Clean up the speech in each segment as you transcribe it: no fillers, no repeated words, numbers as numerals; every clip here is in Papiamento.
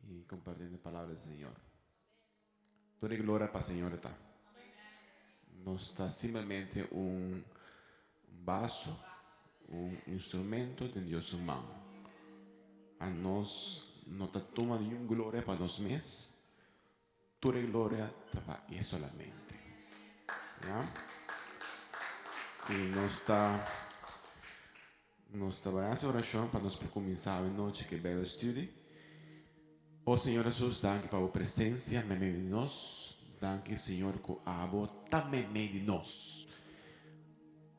I kompartiendo e palabra di Señor. Tur e gloria pa Señor ta. Nos ta simplemente un vaso, un instrumento den Dios su man. A nos no ta tuma niun gloria pa nos mes. Tur e gloria ta pa E solamente. Ya? I nos ta nos ta bai hasi orashon pa nos por kuminsá awe nochi ku e Bijbel Studie. O Señor Hesus, danki pa bo presensia meimei di nos. Danki, Señor, ku abo ta meimei di nos.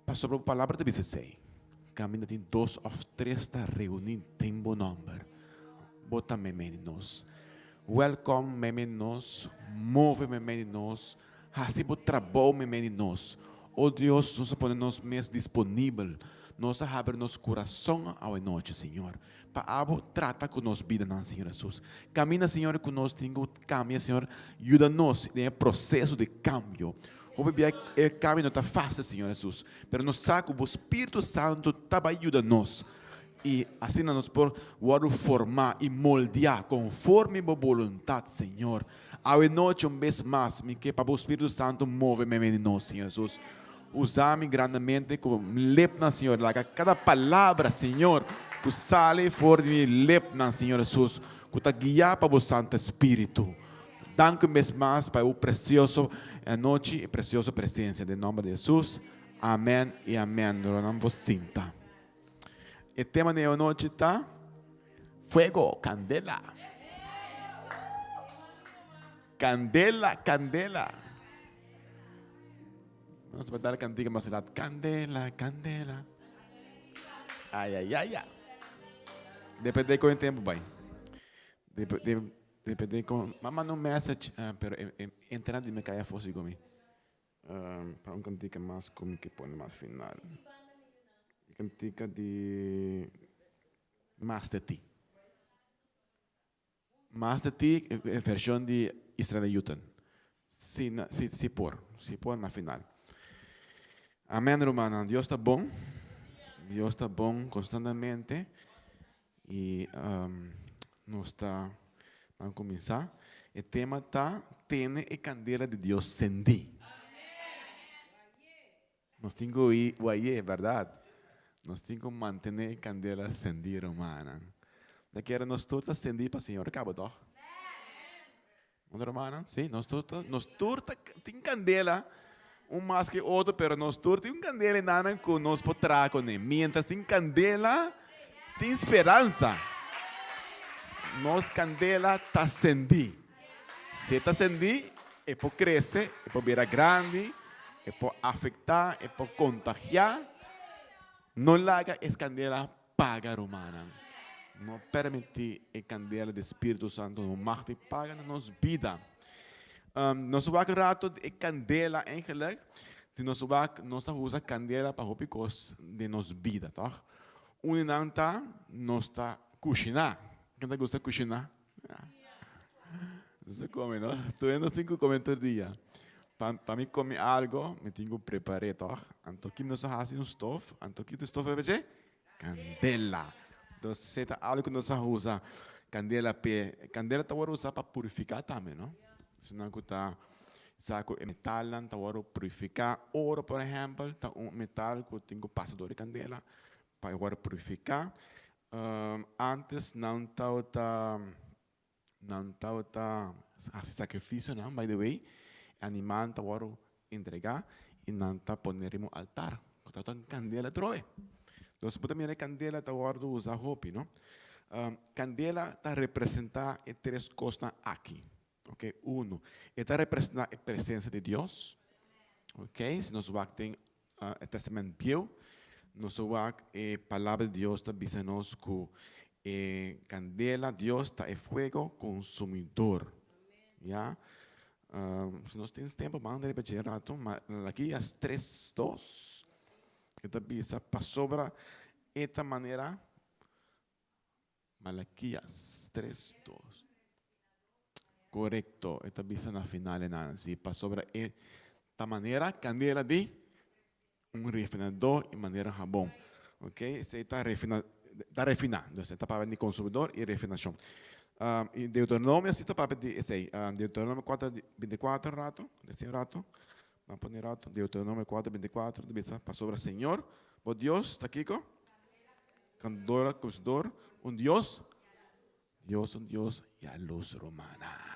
Pasobra bo palabra ta bisa esei, Kaminda tin dos òf tres ta reuní den bo nòmber, bo ta meimei di nos. Wèlkòm meimei di nos, move meimei di nos, hasi bo trabou meimei di nos. O Dios, nos a pone nos mes disponibel, nos a habri nos kurason awenochi, Señor, pa abo trata ku nos bidanan, Señor Hesus. Kaminda, Señor, ku nos tin ku kambia, Señor, yuda nos den e proseso di kambio. Hopi bia e kambio no ta fásil, Señor Hesus, pero nos sa ku bo Spiritu Santu ta bai yuda nos i asina nos por wòrdu formá i moldeá konforme bo boluntat, Señor. Awe nochi un bes mas mi ke pa bo Spiritu Santu move meimei di nos, Señor Hesus. Usa mi grandemente ku mi lepnan, Señor. Laga kada palabra, Señor, ku sali for di mi lepnan, Señor Hesus, ku ta guiá pa bo Santu Spiritu. Danki un bes mas pa e presioso anochi i presioso presensia. Den nomber di Hesus, amen i amen. Dora nan por sinta. E tema di e anochi ta fuego, kandela. Kandela, kandela. Nos ta dar kantika mas lat. Kandela, kandela. Ay, ay, ay, ay. Depende con e tempo bai. Depende con... Mama no message, ah, pero e, e, internet di me cai afo sigo mi. Um, pa un cantica mas cu mi ke pone mas final. Cantica di Mas de Ti. Mas de Ti, e version di Israel Newton. Si, si, si por, si por na final. Amen, rumannan. Dios ta bon. Dios ta bon constantemente. I um, nos ta ban kuminsá. E tema ta tene e kandela di Dios sendí. Nos tin ku i wayé, bèrdat? Nos tin ku mantené e kandela sendí, rumannan. Ta kere nos tur ta sendí pa Señor kaba, tòg? No, rumannan? Sí, nos tur ta, nos tur ta tin kandela, un mas ke otro, pero nos tur tin un kandela enanan ku nos por traha kuné. Miéntras tin kandela, tin speransa. Nos kandela ta sendí. Si e ta sendí, e por krese, e por bira grandi, e por afektá, e por kontagiá. No laga e kandela paga, rumannan. No permití e kandela di Spiritu Santu no mag di paga na nos bida. Nos wak un rato di e kandela eigenlijk. Di nos wak, nos ta usa kandela pa hopi kos den nos bida, tòg? Un di nan ta nos ta kushiná. Ken ta gusta kushiná? Nos ta kome, no? Tur nos tin ku kome tur dia. Pa, pa mi kome algo, mi tin ku prepar'é, tòg? Anto ki nos a hasi un stof, anto ki stof a dje? Kandela. Entonces, esei ta algo ku nos a usa kandela p'e. Kandela ta wòrdu usá pa purifiká tambe, no? Esnan ku ta sa ku e metalnan ta wòrdu purifiká. Oro, por ehèmpel, ta un metal ku tin ku pasa dor di kandela pa e wòrdu purifiká. Antes nan tabata nan tabata hasi sakrifisionan, by the way, e animalnan ta wòrdu entregá i nan ta pone riba un altar ku tabata un kandela atrobe. Entonces bo ta mira e kandela ta wòrdu usa hopi, no? Kandela ta representá e tres kosnan aki, ok, uno, e ta representá e presensia di Dios, ok, si nos wak den e Testament Bieu, nos a wak e Palabra di Dios ta bisa nos ku e kandela, Dios ta e fuego konsumidor. Ya. Si nos tin tempu, ban riba dje rato, Malakias 3, 2, e ta bisa, pasobra e ta manera Malakias 3, 2. Korekto, e ta bisa na final enan, si, pasobra e ta manera kandela di un refinadó i manera habon. Ok, esei ta refina, ta refiná. Dus e ta papia di konsumidor i refinashon. I Deuteronomio si ta papia di esei. Deuteronomio 4, 24 rato, lesa un rato. Ban pone rato. Deuteronomio 4, 24 ta bisa, Pasobra Señor, bo Dios, ta kiko? Kandora, Krusador, un Dios, Dios un Dios yaluz rumannan.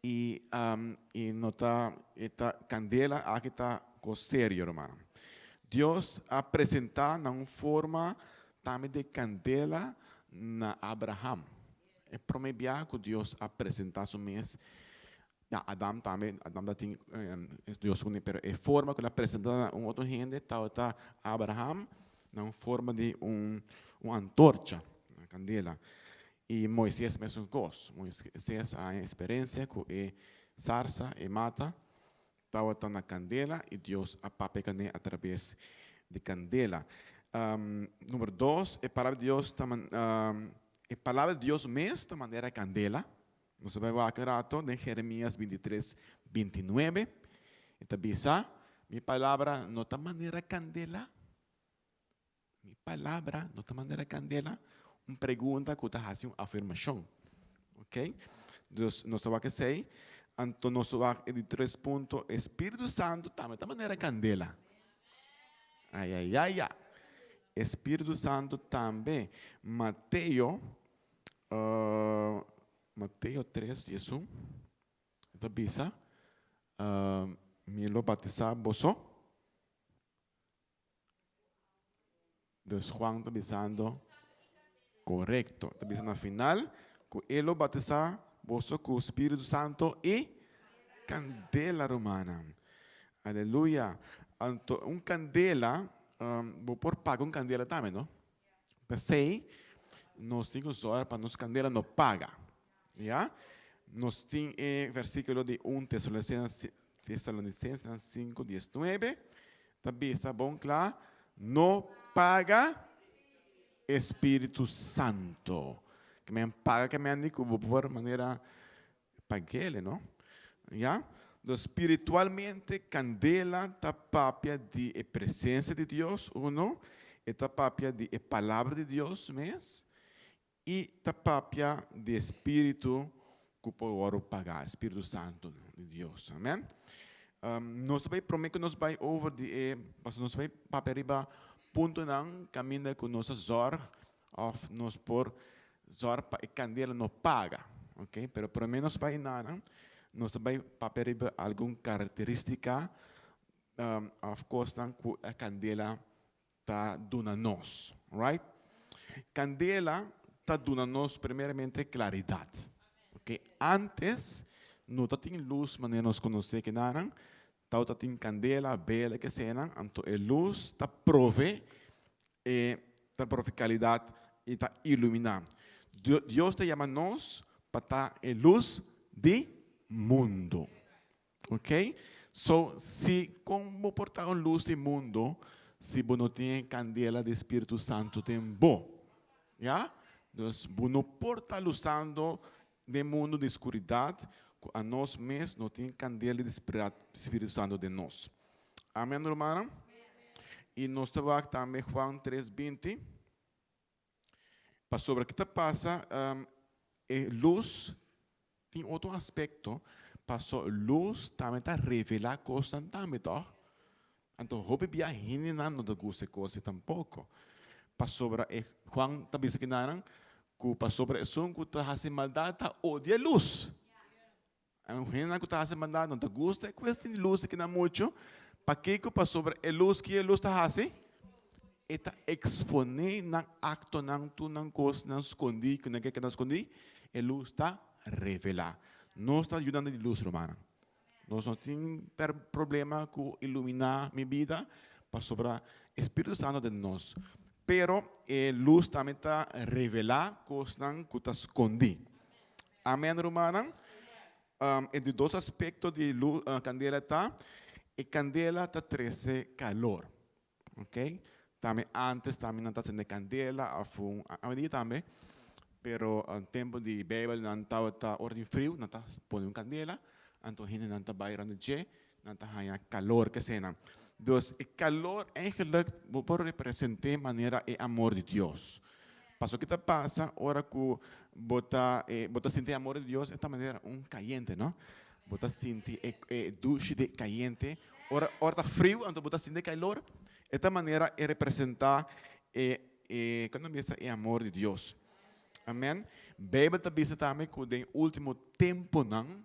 I, i no ta, e ta kandela aki ta kos serio rumannan. Dios a presentá na un forma tambe di kandela na Abraham. E promé bia ku Dios a presentá su mes, ya Adam tambe, Adam ta tin Dios kuné, pero e forma ku el a presentá na un otro hende tabata Abraham na un forma di un un antorcha, una kandela. I Moises mesun kos. Moises a haña eksperensia ku e sarsa, e mata, tabata na kandela i Dios a papia kuné atraves di kandela. Numero dos, e palabra di Dios ta e palabra di Dios mes ta manera kandela. Nos a bai wak un rato den Jeremias 23, 29. E ta bisa, Mi palabra no ta manera kandela? Mi palabra no ta manera kandela? Un pregunta ku ta hasi un afirmashon. Ok? Dus nos ta wak esei. Anto nos ta wak e di tres punto, e Spiritu Santu tambe ta manera kandela. Ayayaya. E Spiritu Santu tambe. Mateo, Mateo 3, 11, ta bisa, Mi lo batisá boso. Dus Juan ta bisando korekto. Ta bisa na final ku e lo batisá boso ku Spiritu Santo i kandela, rumannan. Aleluya. Anto un kandela, bo por paga un kandela tambe, no? P'esei nos tin ku zòrg pa nos kandela no paga. Ya? Nos tin e versíkulo di 1 Tesalonicensenan 5, 19, ta bisa bon kla, No paga e Spiritu Santo. Ke men paga ke men di ku bo por manera pag'el, no? Ya? Entonces, spiritualmente, kandela ta papia di e presensia di Dios, uno, e ta papia di e Palabra di Dios mes, I ta papia di e Spiritu ku por wòrdu pagá, e Spiritu Santu di Dios. Amen. Nos ta bai promé ku nos bai over di e, pasobra nos bai papia riba puntonan kaminda ku nos ta zòrg òf nos por zòrg pa e kandela no paga. Ok, pero promé nos bai nanan, nos ta bai papia riba algun karakterístika òf kosnan ku e kandela ta duna nos. Right? Candela ta duna nos primeramente claridad. Ok, antes no ta tin luz manera nos conoce kenanan, tawata tin candela, bela, ke senan, anto e luz ta prove e ta prove calidad y ta ilumina. Dios ta yama nos pa ta e luz di mundo. Ok, so si kon bo por ta un lus di mundo si bo no tin e kandela di Spiritu Santu den bo? Ya, dus bo no por ta lusando den mundo di skuridat ku anos mes no tin kandela di Spiritu Santu den nos. Amen rumannan? I nos ta wak tambe Juan 3, 20. Pasobra ki ta pasa, e lus tin otro aspekto, paso lus tambe ta revelá kosnan tambe, tòg? Anto hopi bia hendenan no ta gusta e kos ei tampoko. Pasobra e Juan ta bisa kinanan ku pasobra esun ku ta hasi maldat ta odia lus. Un hendenan ku ta hasi maldat no ta gusta e kuestion di lus kinan muchu. Pakiko? Pasobra e lus, ki e lus ta hasi? E ta eksponé nan aktonan, tur nan kosnan skondí ku nan ke keda skondí, e lus ta revelá. Nos ta yuda di lus, rumannan. Nos no tin problema ku iluminá mi bida, pasobra e Spiritu Santu ta den nos. Pero e lus tambe ta revelá kosnan ku ta skondí. Amen, rumannan. E di dos aspekto di lus, kandela ta, e kandela ta trese kalor. Ok, tambe antes tambe nan ta sende kandela of un awendia tambe, pero tempu di Beibel nan tabata ora tin friu nan ta pone un kandela, anto hendenan ta bai rònt di dje, nan ta haña kalor kesenan. Dus e kalor eigenlijk bo por represent'é manera e amor di Dios. Paso ki ta pasa ora ku bo ta bo ta sinti e amor di Dios? E ta manera un kayente, no? Bo ta sinti e e dushi di kayente. Ora ora ta friu anto bo ta sinti e kalor. E ta manera e representá e e kon nan bisa e amor di Dios. Amen. Beibel ta bisa tambe ku den último tempunan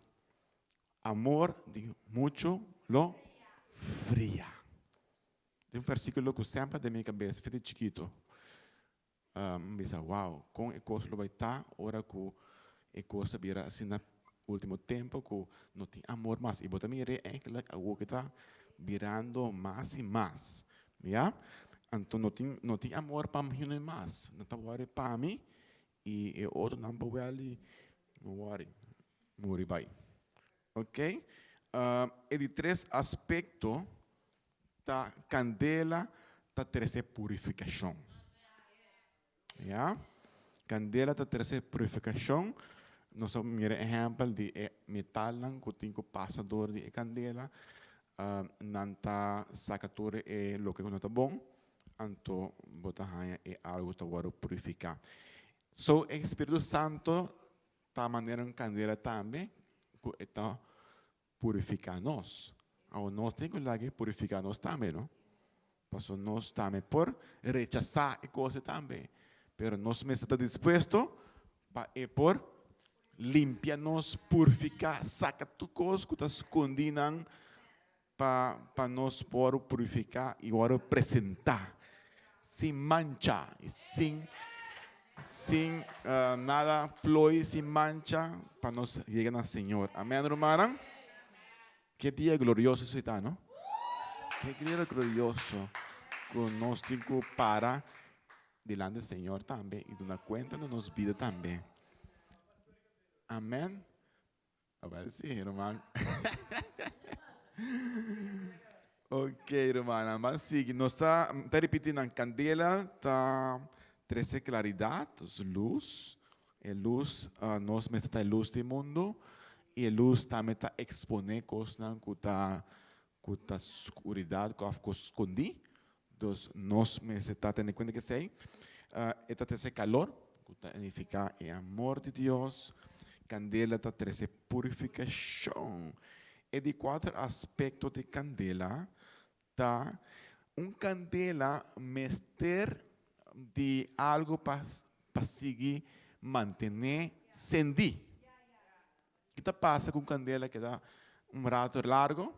amor di muchu lo fria. Tin un versíkulo ku semper den mi kabes for di chikitu. Mi bisa, wow, kon e kos lo bai ta ora ku e kos a bira asina último tempu ku no tin amor mas. I bo ta mira eigenlijk awor ku ta birando mas i mas, ya. Anto no tin no tin amor pa hende mas. Nan ta wòri pa mi i e otronan por wèl di no wòri, muri bai. Ok, e di tres aspekto ta kandela ta trese purifikashon. Ya, kandela ta trese purifikashon. Nos a mira ehèmpel di e metalnan ku tin ku pasa dor di e kandela. Nan ta saka tur e loke ku no ta bon, anto bo ta haña e algu ta wòrdu purifiká. So e Spiritu Santo ta manera un kandela tambe ku e ta purifiká nos. Awor nos tin ku laga e purifiká nos tambe, no? Pasobra nos tambe por rechasá e kos ei tambe. Pero nos mester ta dispuesto pa e por limpia nos, purifiká, saka tur kos ku ta skondí nan pa pa nos por purifiká i wòrdu presentá sin mancha i sin sin nada ploi, sin mancha pa nos yega na Señor. Amèn, rumannan? Ke dia glorioso esei ta, no? Ke dia glorioso ku nos tin ku para dilanti Señor tambe i duna kuenta na nos bida tambe. Amèn. Awel si, ruman. Ok, rumannan, ban sigui. Nos ta ta ripiti nan kandela ta trese klaridat, dus lus. E lus, nos mester ta e lus di mundu i e lus tambe ta eksponé kosnan ku ta ku ta skuridat òf kos skondí. Dus nos mester ta tene kuenta ku esei. E ta trese kalor, ku ta nifiká e amor di Dios. Kandela ta trese purifikashon. E di kuater aspekto di kandela ta un kandela mester di algu pa pa sigui mantené sendí. Ki ta pasa ku un kandela keda un rato largo?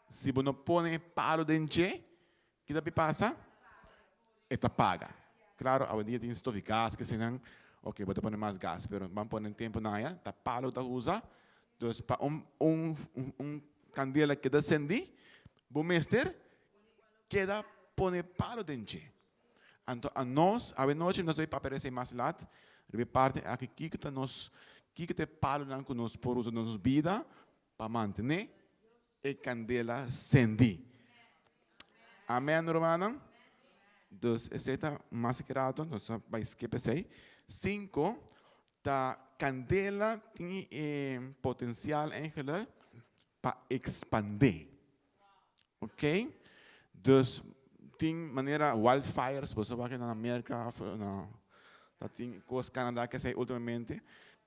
Si bo no pone e palu den dje, ki ta pasa? E ta paga. Klaro, awendia tin stof di gas, kesenan, oke, bo ta pone mas gas, pero ban pone tempu nan aya, ta palu ta usa. Dus pa un un un kandela keda sendí, bo mester keda pone palu den dje. Anto anos, awenochi nos a papia esei mas lat, riba e parti aki kiko ta nos, kiko ta e palonan ku nos por usa den nos bida pa mantené e kandela sendí. Amen, rumannan? Dus esei ta mas ki rato, nos a bai skip esei. Sinku, ta kandela tin e potensial eigenlijk pa ekspandé. Ok, dus tin manera wildfires, boso wak na Merka of na ta tin kos Canada kesei ultimamente,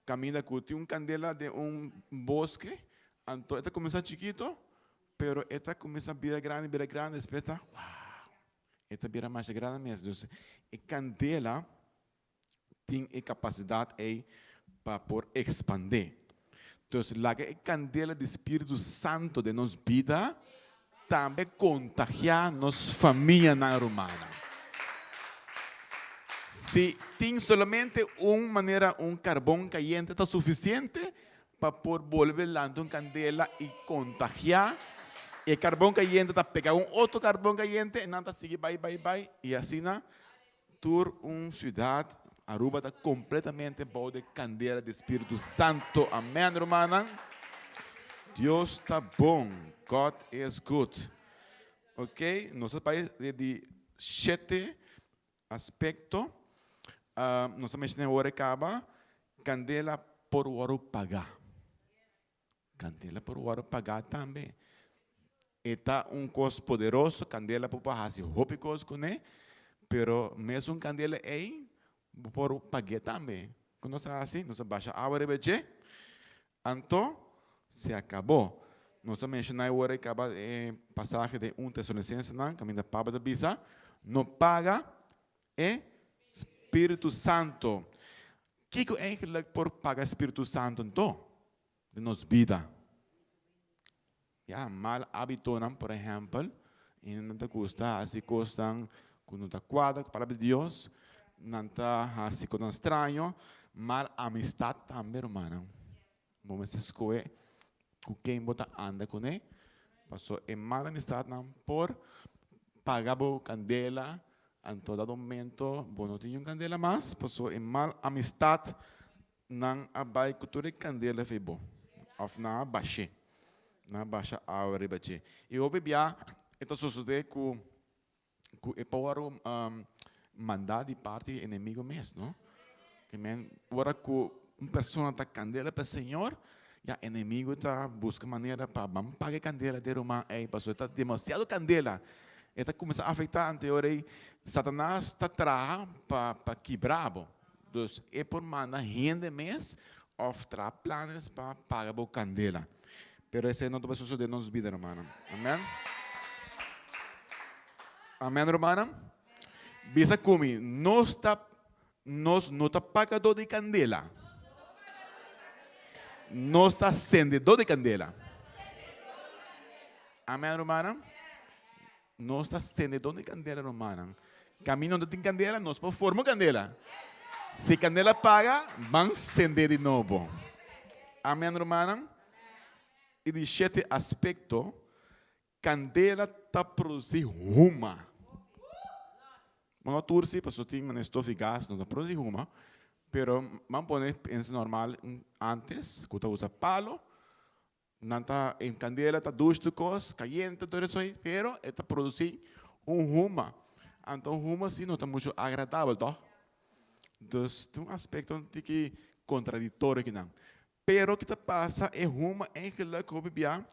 kaminda ku tin un kandela den un boske, anto e ta kuminsá chikito, pero e ta kuminsá bira grandi, bira grandi, despues ta wow, e ta bira masha grandi mes. Dus e kandela tin e kapasidat ei pa por ekspandé. Dus laga e kandela di Spiritu Santu den nos bida tambe kontagiá nos famianan rumannan. Si tin solamente un manera un karbon kayente ta sufisiente pa por bolbe lanta un kandela i kontagiá. E karbon kayente ta pega un otro karbon kayente i nan ta sigui bai bai bai i asina Tur un ciudad, Aruba ta completamente bou de candela di Spiritu Santo. Amen, rumannan. Dios ta bon. God is good. Ok, nos ta bai de di shete aspecto. Nos ta menciona awor e caba, candela por worde paga. Candela por worde paga tambe. E ta un kos poderoso, kandela por por hasi hopi kos kuné, pero mesun kandela ei Bo por pag'é tambe. Ku nos a hasi? Nos a basha awa riba dje, anto se akabó. Nos a menshoná e ora e kaba e pasahe den un Tesalonisensenan kaminda Pablo ta bisa, No paga e Spiritu Santo. Kiko eigenlik por paga Spiritu Santo anto den nos bida? Ya, mal hábitonan, por ehèmpel, hende nan ta gusta hasi kosnan ku no ta kuadra ku palabra di Dios, nan ta hasi kosnan straño, mal amistat tambe, rumannan. Bo mester skohe ku ken bo ta anda kuné, pasobra e mal amistatnan por paga bo kandela, anto dado momento bo no tin niun kandela mas, pasobra e mal amistat Nan a bai ku tur e kandela fei bo, òf nan a bash'é, nan a basha awa riba dje. I hopi bia e ta sosodé ku ku e por wòrdu mandá di parti di enemigo mes, no? Ke men ora ku un persona ta kandela pa Señor, ya enemigo ta buska manera pa ban paga e kandela di e ruman ei, pasobra e ta demasiado kandela. E ta kuminsá afektá, anto e ora ei Satanas ta traha pa pa kibra bo. Dus e por manda hende mes of traha planes pa paga bo candela. Pero esey no ta bay sosode den nos bida, rumannan. Amen. Amen, rumannan. Bisa cu mi, nos ta, nos no ta pagador di candela. Nos ta sendedor di candela. Amen, rumannan. Nos ta sendedor di candela, rumannan. Caminda no tin candela, nos por forma candela. Si candela paga, ban sende di nobo. Amen, rumannan. E di shete aspecto, candela ta produci huma. Bo no tur si, pasobra tin manera stof di gas no ta produci huma, pero ban pone pensa normal antes cu ta usa palo, Nan ta en candela ta dush tur cos, cayente tur eso ahí, pero e ta produci un huma. Anto un huma si no ta mucho agradabel, toch? Dus tin un aspecto un tiki contradictorio kinan. Pero ki ta pasa e huma eigenlijk hopi bia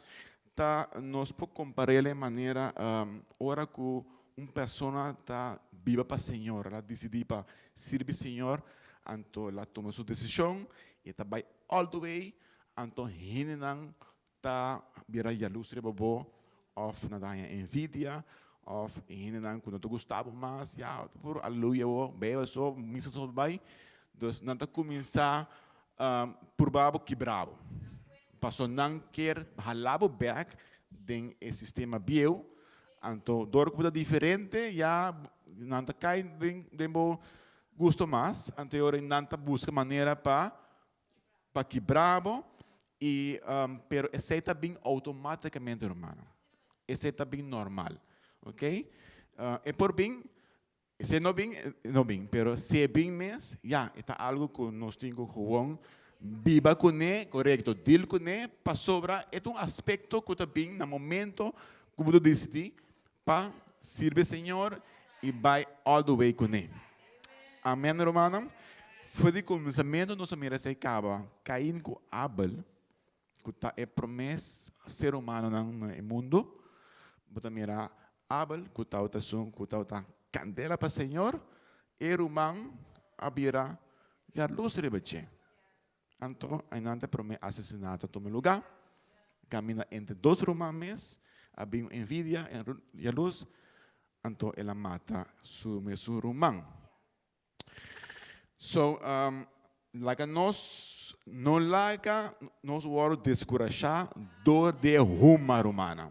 ta nos por compar'el e manera ora cu un persona ta biba pa Señor, el a dicidi pa sirbi Señor, anto el a tuma su decision y e ta bay all the way. Anto hendenan ta bira yalus riba bo of nan ta haña envidia of hendenan ku no ta gusta bo mas, ya puru aleluya bo, bebe so, misa so bai. Dus nan ta kuminsá purba bo kibra bo. Pasobra nan kier hala bo bèk den e sistema bieu. Anto dor ku bo ta diferente ya nan ta kai den bo gusto mas. Anto e ora nan ta buska manera pa pa kibra bo y pero esey ta bin automaticamente hermano esey ta bin normal ok e por bin si no bin no bin pero si e bin mes ya e ta algo cu nos tin cu gewoon biba cune corecto deal cune pasobra e ta un aspecto cu ta bin na momento cu bo ta dicidi pa sirbi Señor y bay all the way cune. Amen rumannan. For di cuminsamentu nos a mira esey caba. Cain cu Abel, cu ta e prome ser humanonan na e mundo, bo ta mira Abel cu tabata esun cu tabata candela pa Señor, e ruman a bira yarluz riba dje. Anto ainanta e prome asesinato a tuma luga, kaminda entre dos ruman mes a bin un envidia en yaluz, anto el a mata su mesun ruman. So, laga nos no laga nos wòrdu deskurashá dor di e huma, rumannan.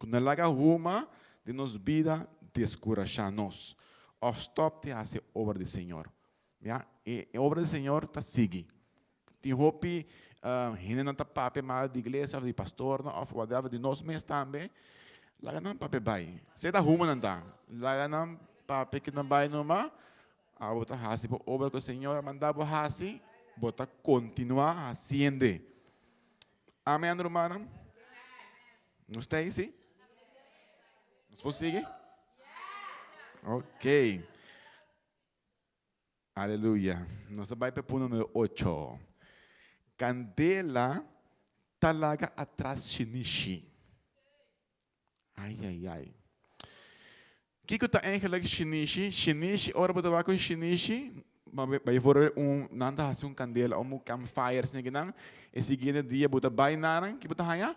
No laga huma den nos bida deskurashá nos òf stòp di hasi e obra di Señor. Ya, e obra di Señor ta sigui. Tin hopi hendenan ta papia mal di iglesia of di pastornan of whatever, di nos mes tambe. Laga nan papia bai. Se ta huma nan ta. Laga nan papia ki nan bai numa. Abo ta hasi bo obra ku Señor a manda bo hasi, bo ta kontinuá hasiende. Amen, rumannan? Nos ta ei, si? Nos por sigui? Ok. Aleluya. Nos ta bai pa e punto numero ocho. Candela ta laga atras shinishi. Ai, ai, ai. Kiko ta eigenlijk shinishi? Shinishi, ora bo ta wak un shinishi, Bijvoorbeeld un nan ta hasi un kandela o un campfire asina kinan, e siguiente dia bo ta bai nanan, ki bo ta haña?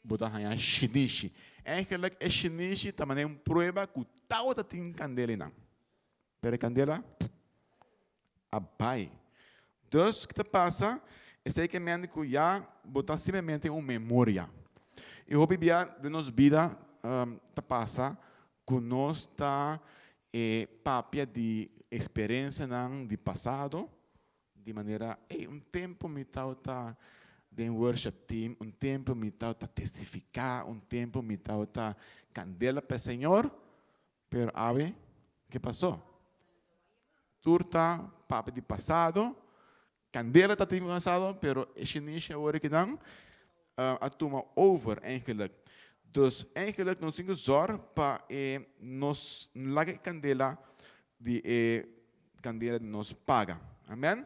Bo ta haña shinishi. Eigenlijk e shinishi ta manera un prueba ku tabata tin kandela einan. Pero e kandela a bai. Dus ki ta pasa? Esei ke mende ku ya bo ta simplemente un memoria. I hopi bia den nos bida ta pasa ku nos ta e papia di eksperensianan di pasado di manera, ey, un tempu mi tabata den worship team, un tempu mi tabata testifiká, un tempu mi tabata kandela pa e Señor, pero awe ke pasó? Tur ta papia di pasado, Candela ta tin pasado, pero e shinishi awor kinan a tuma over eigenlijk. Dus eigenlijk nos tin ku zòrg pa e nos laga e candela di e candela di nos paga. Amen.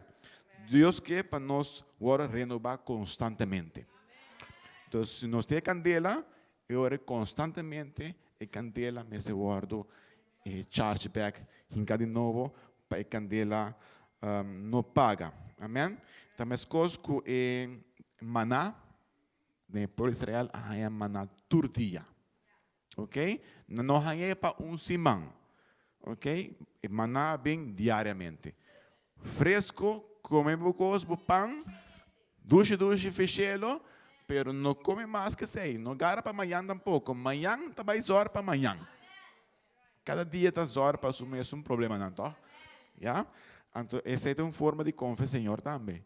Dios ke pa nos wòrdu renobá konstantemente. Dus si nos tin e candela, e ora konstantemente e candela mester wòrdu charge back, hinka di nobo pa e kandela no paga. Amen. Ta meskos ku e maná, den e pueblo di Israel a haña maná tur dia. Ok? Nan no hañ'é pa un siman. Ok? E maná a bin diariamente. Fresco, come bo kos, bo pan, dushi dushi feshelo, pero no come mas ke esei. No gara pa mañan tampoko. Mañan ta bai zòrg pa mañan. Kada dia ta zòrg pa su mesun problemanan, tòg? Ya? Anto esei ta un forma di konfia Señor tambe.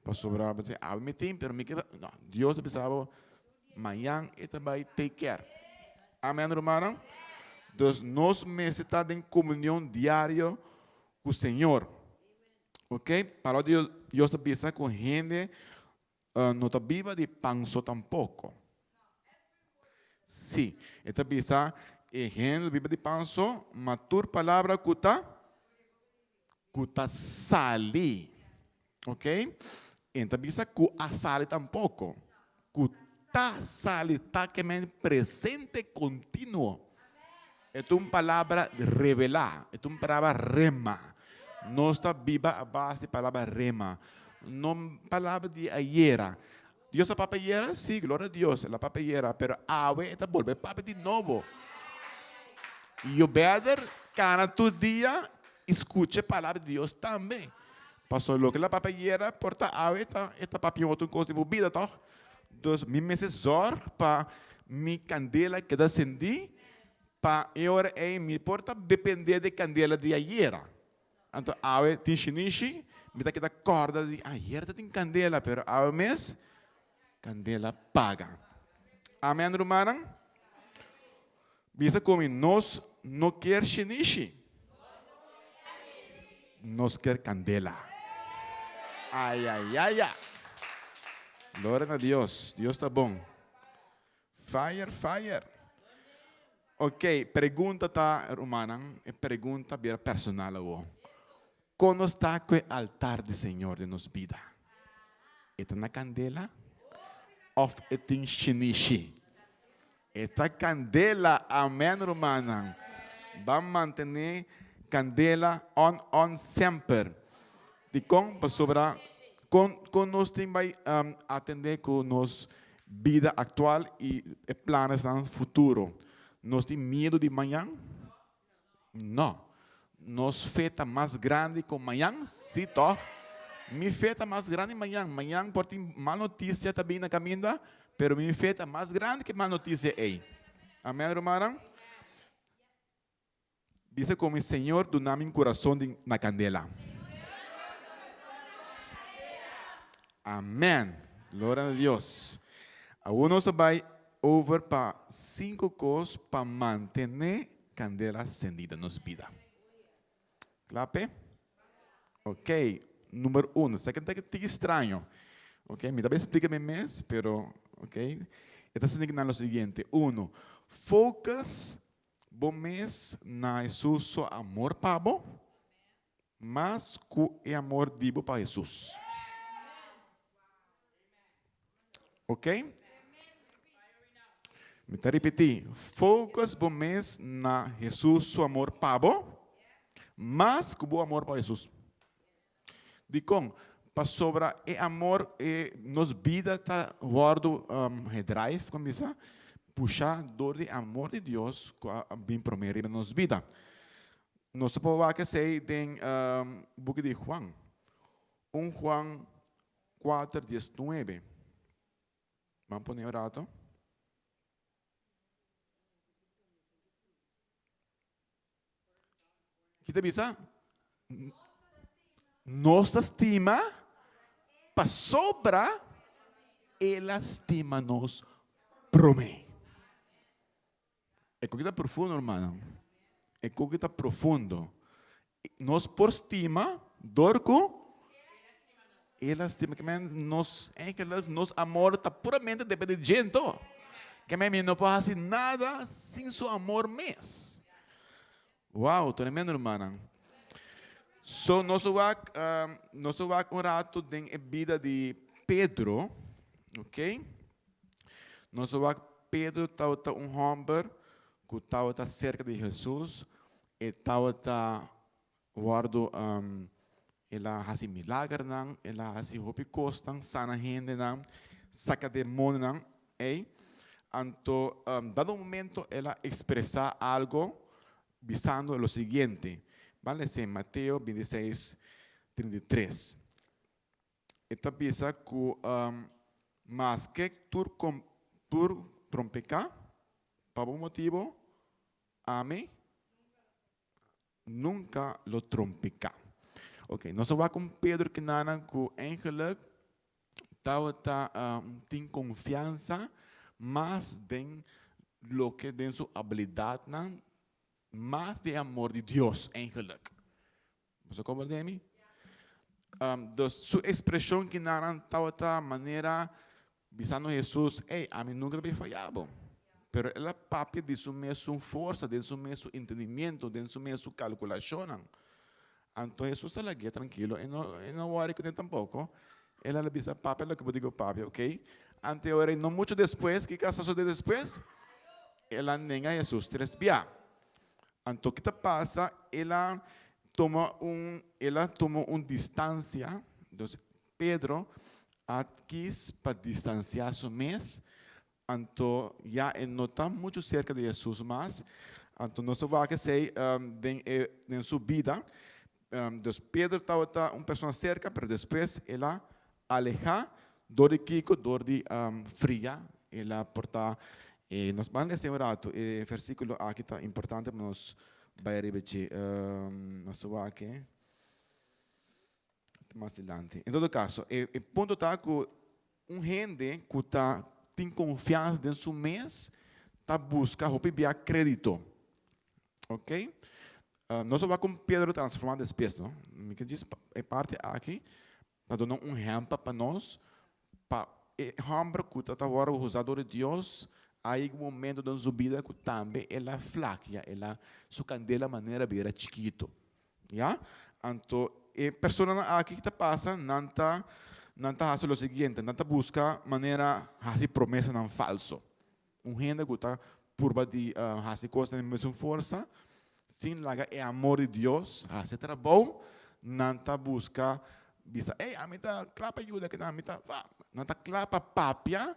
Pasobra bo ta bisa, awe mi tin, pero mi ke. No, Dios ta bisa bo, mañan e ta bai take care. Amen, rumannan? Dus nos mester ta den komunion diario ku Señor. Ok? Palabra di Dios ta bisa ku hende no ta biba di pan so tampoko. Sí, e ta bisa e hende biba di pan so, ma tur palabra ku ta ku ta sali. Ok? E ta bisa ku a sali tampoko. Ku ta sali ta ke men presente kontinuo. E ta un palabra revelá, e ta un palabra rema. Nos ta biba a base di palabra rema, no palabra di ayera. Dios ta papia ayera? Sí, gloria a Dios, el a papia ayera, pero awe e ta bolbe papia di nobo. You better kana tur dia i skucha e palabra di Dios tambe. Pasobra loke el a papia ayera por ta awe e ta papia otro kos den bo bida, tòg? Dus mi mester zòrg pa mi kandela keda sendí pa e ora ei mi por ta dependé di e kandela di ayera. Anto awe tin shinishi, mi ta keda kòrda di ayera ta tin kandela, pero awe mes kandela paga. Amen rumannan? Bisa ku mi, nos no kier shinishi. Nos kier kandela. Ayayaya. Gloria na Dios. Dios ta bon. Fire, fire. Ok, pregunta ta, rumannan, e pregunta bira personal awo. Kon nos ta ku e altar di Señor den nos bida? E ta na kandela òf e tin shinishi? E ta kandela, amen rumannan. Ban mantené kandela on on semper. Dikon? Pasobra kon kon nos tin bai atendé ku nos bida aktual i e planesnan futuro? Nos tin miedu di mañan? No. Nos fe ta mas grandi ku mañan? Sí, tòg. Mi fe ta mas grandi mañan. Mañan por tin mal notisia ta bin na kaminda, pero mi fe ta mas grandi ku e mal notisia ei. Amèn, rumannan? Bisa ku mi, Señor, duna mi un kurason di na kandela. Amèn. Gloria na Dios. Awor nos ta bai over pa sinku kos pa mantené Candela sendí den nos bida. Kla p'e? Ok, number uno. Sa ke ta tiki straño. Ok, mi ta bay splika mi mes, pero ok. E ta significa lo siguiente. Uno, focus bo mes na Hesus su amor pa bo, mas ku e amor di bo pa Hesus. Ok? Mi ta ripití, focus bo mes na Hesus su amor pa bo, mas ku bo amor pa Hesus. Dikon? Pasobra e amor, e nos bida ta wòrdu gedrive, kon bisa, pushá dor di amor di Dios ku a bin promé riba nos bida. Nos ta por wak esei den buki di Juan, un Juan kuater diesnuebe. Ban pone un rato. Ki ta bisa? Nos ta stima pasobra El a stima nos promé. E koki ta profundo, hermano. E koki ta profundo. Nos por stima dor ku El a stima. Ke men nos eigenlijk nos amor ta puramente depende di dje anto. Ke men mi no por hasi nada sin su amor mes. Wow, tremendo hermanan. So nos a wak, nos a wak un rato den e bida di Pedro, ok? Nos a wak Pedro tabata un homber ku tabata serka di Jesus, e tabata wòrdu el a hasi milagernan, el a hasi hopi kosnan, sana hendenan, saka demonionan ei. Anto dado un momento el a ekspresá algo bisando lo siguiente, ban lesa en Mateo bintiseis, 33. E ta bisa ku maske tur tur trompeká pa bo motibu, ami nunka lo trompiká. Ok, nos a wak un Pedro kinanan ku eigenlijk tabata tin konfiansa mas den loke den su abilidatnan mas den amor di Dios eigenlijk. Boso komprende mi? Dus su ekspreshon kinanan tabata manera Bisando Hesus, Ey, ami nunka ta bin faya bo. Pero el a papia di su mesun forsa, den su mesun entendimiento, den su mesun kalkulashonnan. Anto Hesus a lag'é trankilo, e no e no wòri kuné tampoko. El a bisa, Papia loke bo di ku papia, ok. Anto e ora ei, no muchu despues, kiko a sosodé despues? El a nenga Hesus tres bia. Anto ki ta pasa? El a tuma un el a tuma un distansia, dus Pedro a kis pa distansiá su mes, anto ya e no ta muchu serka di Hesus mas. Anto nos ta wak esei den e den su bida. Dus Pedro tabata un persona serka, pero despues el a alehá dor di kiko? Dor di fria. El a portá e nos ban lesa un ratu e versíkulo aki ta importante pa nos bai riba dje. Nos ta wak e. Mas dilanti. En todo caso, e, e punto ta cu un hende cu ta tin confianza den su mes ta busca hopi bia credito. Ok? Nos a wak con Pedro transforma despues, no? Mi ke djis e parti aki pa duna un ehempel pa nos pa e homber cu ta ta worde usa door di Dios a yega un momento den su bida cu tambe el a flakia, el a su candela manera bira chikito. Ya? Anto e personanan aki ki ta pasa, nan ta nan ta hasi lo siguiente, nan ta buska manera hasi promesanan falso. Un hende ku ta purba di hasi kosnan den mesun forsa, sin laga e amor di Dios hasi e trabou, nan ta buska bisa, ey, ami ta kla pa yuda kinan, ami ta, nan ta kla pa papia,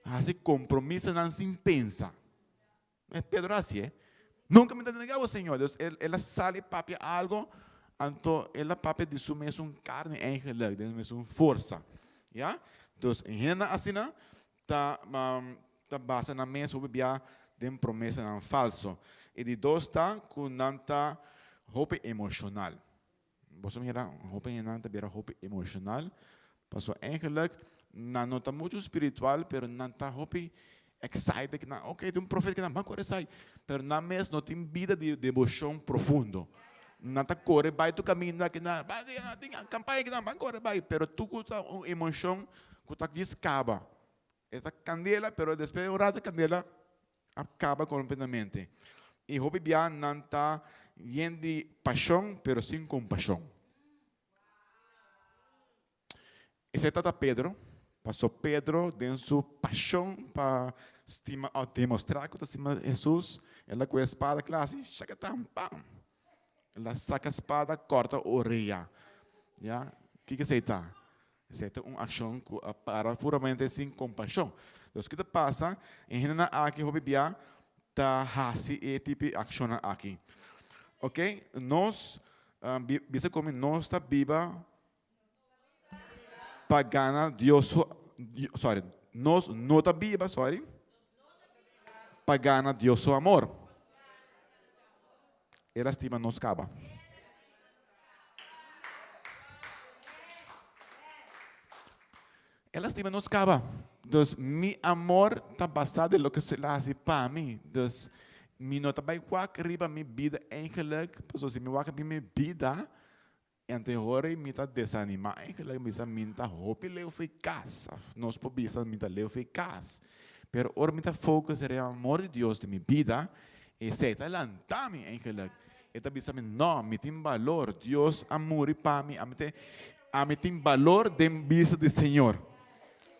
hasi kompromisonan sin pensa. Pedro a hasié. Nunka mi ta nega bo, Señor. Dus el, el a sali papia algo, anto el a papia di su mesun karni eigenlijk, di su mesun forsa. Ya? Dus hende asina ta, ta basa nan mes hopi bia den promesanan falso. E di dos ta ku nan ta hopi emoshonal. Boso mira, hopi hendenan ta bira hopi emoshonal, pasobra eigenlijk nan no ta muchu spiritual, pero nan ta hopi excited ku nan, ok, tin un profeta ku nan ban kore esai, pero nan mes no tin bida di deboshon profundo. Nan ta kore bai tur kaminda ku nan, bai tin kampaña ku nan ban kore bai, pero tur ku ta un emoshon ku ta djis kaba. E ta kandela, pero despues di un rato e kandela a kaba kompletamente. I hopi bia nan ta yen di pashon pero sin kompashon. Esei tata Pedro, paso Pedro den su pashon pa stima o demostrá ku ta stima Hesus, el a kohe e spada kla hasi shakatan pam! El a saka spada kòrta orea. Ya. Kiko esei ta? Esei ta un akshon ku a para puramente sin kompashon. Dus ki ta pasa? E hendenan aki hopi bia ta hasi e tipo di akshonnan aki. Ok, nos bisa komi nos ta biba pa gana Dios su, sorry, nos no ta biba, sorry, pa gana Dios su amor. El a stima nos kaba. El a stima nos kaba. Dus mi amor ta basá den loke el a hasi pa mi. Dus mi no ta bai wak riba mi bida eigenlijk, pasobra si mi wak riba mi bida, antehoren mi ta desanimá eigenlijk, mi bisa mi ta hopi leu for e kas, òf nos por bisa mi ta leu for e kas. Pero ora mi ta focus riba amor di Dios den mi bida, esei ta lanta mi eigenlijk. E ta bisa mi, no, mi tin balor, Dios a muri pa mi, ami te, ami tin balor den bista di Señor.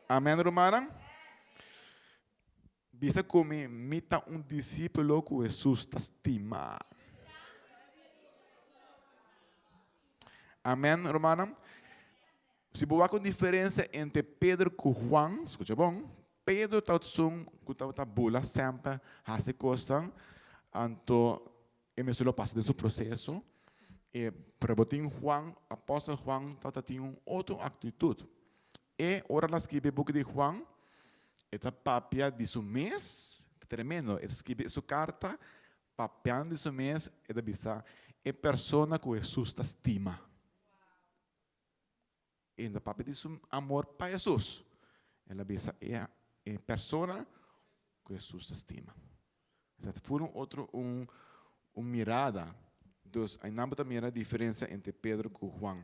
Amen, rumannan? Bisa ku mi, mi ta un disípulo ku Hesus ta stima. Amen, rumannan? Si bo wak un diferensia entre Pedro ku Juan, skucha bon, Pedro ta esun ku tabata bula semper, hasi kosnan, anto e mester lo pasa den su proseso. E, pero bo tin Juan, apòstel Juan tabata tin un otro aktitut. E ora el a skibi e buki di Juan, e ta papia di su mes, ta tremendo, e ta skibi su karta papiando di su mes, e ta bisa e persona ku Hesus ta stima. E no ta papia di su amor pa Hesus. El a bisa e e persona ku Hesus ta stima. Esaki ta ful un otro un un mirada. Dus ainan bo ta mira diferensia entre Pedro ku Juan.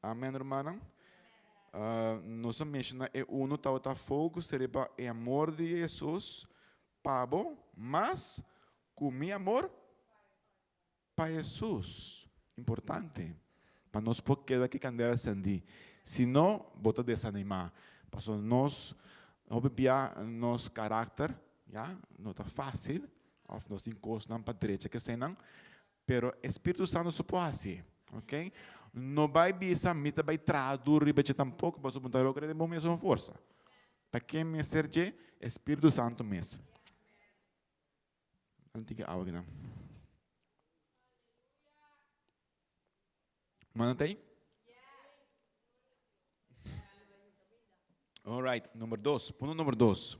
Amen rumannan. Nos a menshona e uno tabata focus riba e amor di Hesus pa bo mas ku mi amor Pa Hesus, importante pa nos por keda ki kandela sendí. Si no, bo ta desanimá. Pasobra nos, hopi bia nos karakter, ya, no ta fásil, òf nos tin kosnan pa drecha kesenan, pero e Spiritu Santu su por hasié, ok. No bai bisa mi ta bai traha duru riba dje tampoko, pasobra bo ta logra den bo mesun forsa. Ta ken mester dje? E Spiritu Santu mes. Nan tin ki awa kinan. Mana ta ahí? All right, number dos. Punto number dos.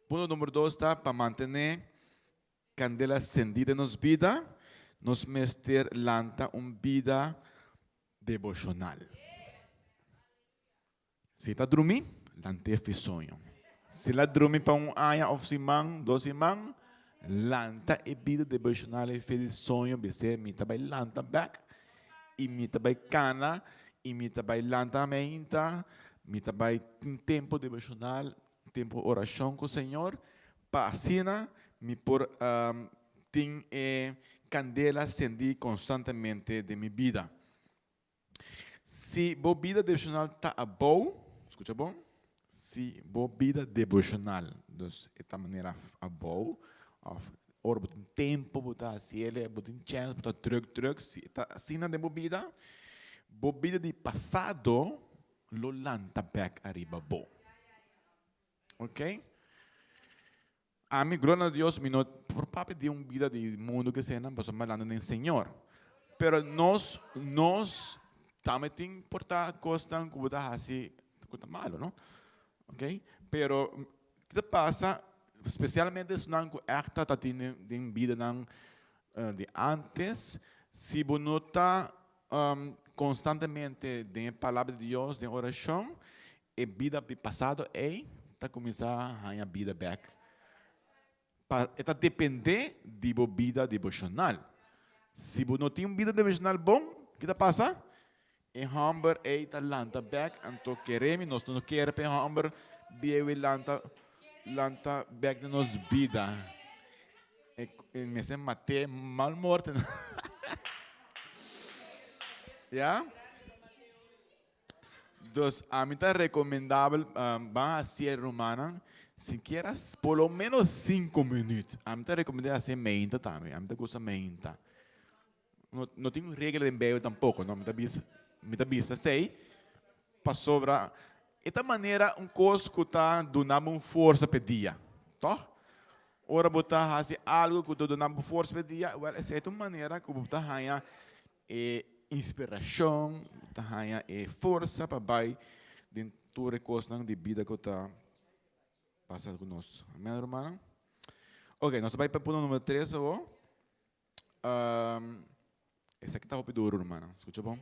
Punto number dos ta pa mantené candela sendí den nos bida, nos mester lanta un bida devocional. Si e ta drumi, lant'é fi soño. Si el a drumi pa un aña òf siman, dos siman, lanta e bida devoshonal ei fi di soño, bis'é, Mi ta bai lanta bèk i mi ta bai kana i mi ta bai lanta meinta, mi ta bai tin tempu devoshonal, tempu orashon ku Señor, pa asina mi por tin e kandela sendí konstantemente den mi bida. Si bo bida devocional ta abou, scucha bon, si bo bida devocional, dus e ta manera abou, of ora bo tin tempo bo ta haci el, bo tin chance, bo ta druk druk, si e ta asina den bo bida, bo bida di pasado lo lanta bek ariba bo. Ok? Ami, gloria na Dios, mi no por papia di un bida di mundu ke eseinan, pasobra mi a lanta den Señor. Pero nos, nos tambe tin por ta kosnan ku bo ta hasi ku ta malu, no? Ok? Pero ke ta pasa, spesialmente esnan ku ègt ta tin den bidanan di antes, si bo no ta konstantemente den e Palabra di Dios, den orashon, E bida di pasado ei ta kuminsá haña bida bèk. Pa e ta dependé di bo bida deboshonal. Si bo no tin un bida deboshonal bon, ki ta pasa? E hòmber ei ta lanta bèk, anto kere mi, nos no kere pa e hòmber bieu ei lanta lanta bèk den nos bida. E mester mat'é mal morte. Ya? Dus ami ta recomendabel ban hacié rumannan sikiera por lo menos cinco minuut. Ami ta recomendé hacié meinta tambe. Ami ta gusta meinta. No, no tin un regla den Bijbel tampoco, no. Mi ta bisa, mi ta bisa esei pasobra e ta manera un kos ku ta duna bo un forsa p'e dia, tòg? Ora bo ta hasi algu ku ta duna bo forsa p'e dia, wèl esei ta un manera ku bo ta haña e inspirashon, bo ta haña e forsa pa bai den tur e kosnan di bida ku ta pasa ku nos. Amen, rumannan? Ok, nos ta bai pa punto numero tres awor. Esaki ta hopi duru, rumannan. Skucha bon.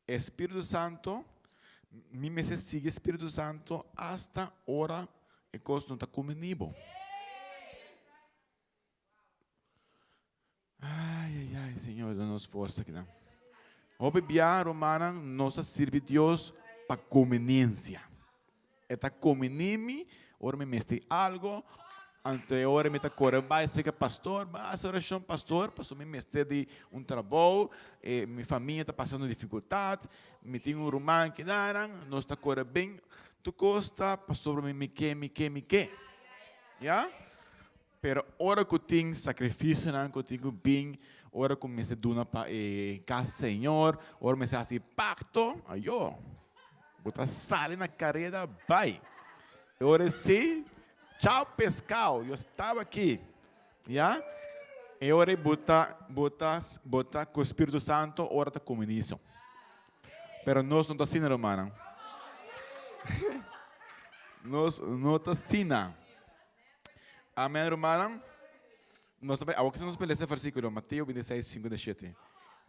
E Spiritu Santo, mi mester sigui e Spiritu Santo asta ora e kos no ta kumini bo. Ai, ai, ai, Señor, da nos forsa akinan. Hopi bia, rumannan, nos ta sirbi Dios pa kuminiensia. E ta kumini mi ora mi mester algo, anto e ora mi ta kore bai serka pastor, bai hasi orashon pastor, pasobra mi mester di un trabou, e mi famia ta pasando difikultat, mi tin un ruman kinanan, nos ta kore bin, tur kos ta pasobra mi mi ke, mi ke, mi ke. Ya? Pero ora ku tin sakrifisionan ku tin ku bin, ora ku mester duna pa e kas Señor, ora mester hasi pakto, ayo, bo ta sali na kareda bai. E ora esei, chao peskao, yo staba aki. Ya? E ora ei bo ta, bo ta, bo ta ku Spiritu Santo ora ta kuminisio. Pero nos no ta asina, rumannan. Nos no ta asina. Amen, rumannan. Nos ta bai, awor kisa nos por lesa e versíkulo, Mateo 26, 57.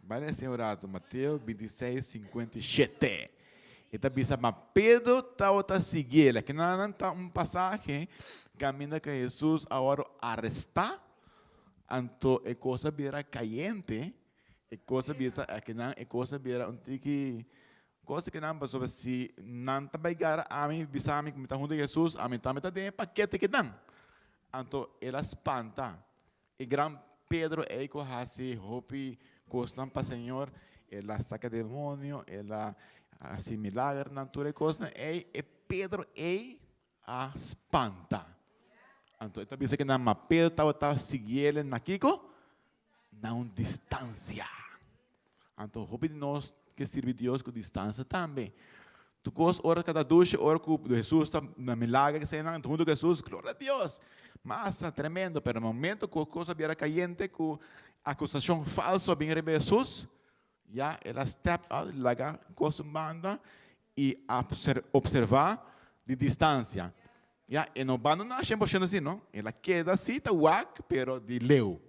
Bai lesa un rato, Mateo 26, 57. E ta bisa, ma Pedro tabata sigui el. Aki nan ta un pasahe kaminda ku Hesus a wòrdu arestá, anto e kos a bira kayente, e kos a bisa, aki nan e kos a bira un tiki Cosa ki nan pasobra si nan ta bai gara ami bisa mi ku mi ta huntu ku Hesus, ami tambe ta den e pakete ki nan. Anto el a spanta. E gran Pedro ei ku hasi hopi kosnan pa Señor, el a saka demonio, el a hasi milagernan, tur e kosnan ei, e Pedro ei a spanta. Anto e ta bisa ki nan, ma Pedro tabata siguiele na kiko? Na un distansia. Anto hopi di nos ke sirbi Dios ku distansia tambe. Tur kos ora ka ta dushi, ora ku Hesus ta na milager ke eseinan, huntu ku Hesus, gloria a Dios! Masa, tremendo, pero na momento ku kos a bira kayente, ku akusashon falso a bin riba Hesus, ya el a step out, laga kos un banda i a opservá di distansia. Ya, e no bandoná 100% asina, no. El a keda sí ta wak, pero di leu.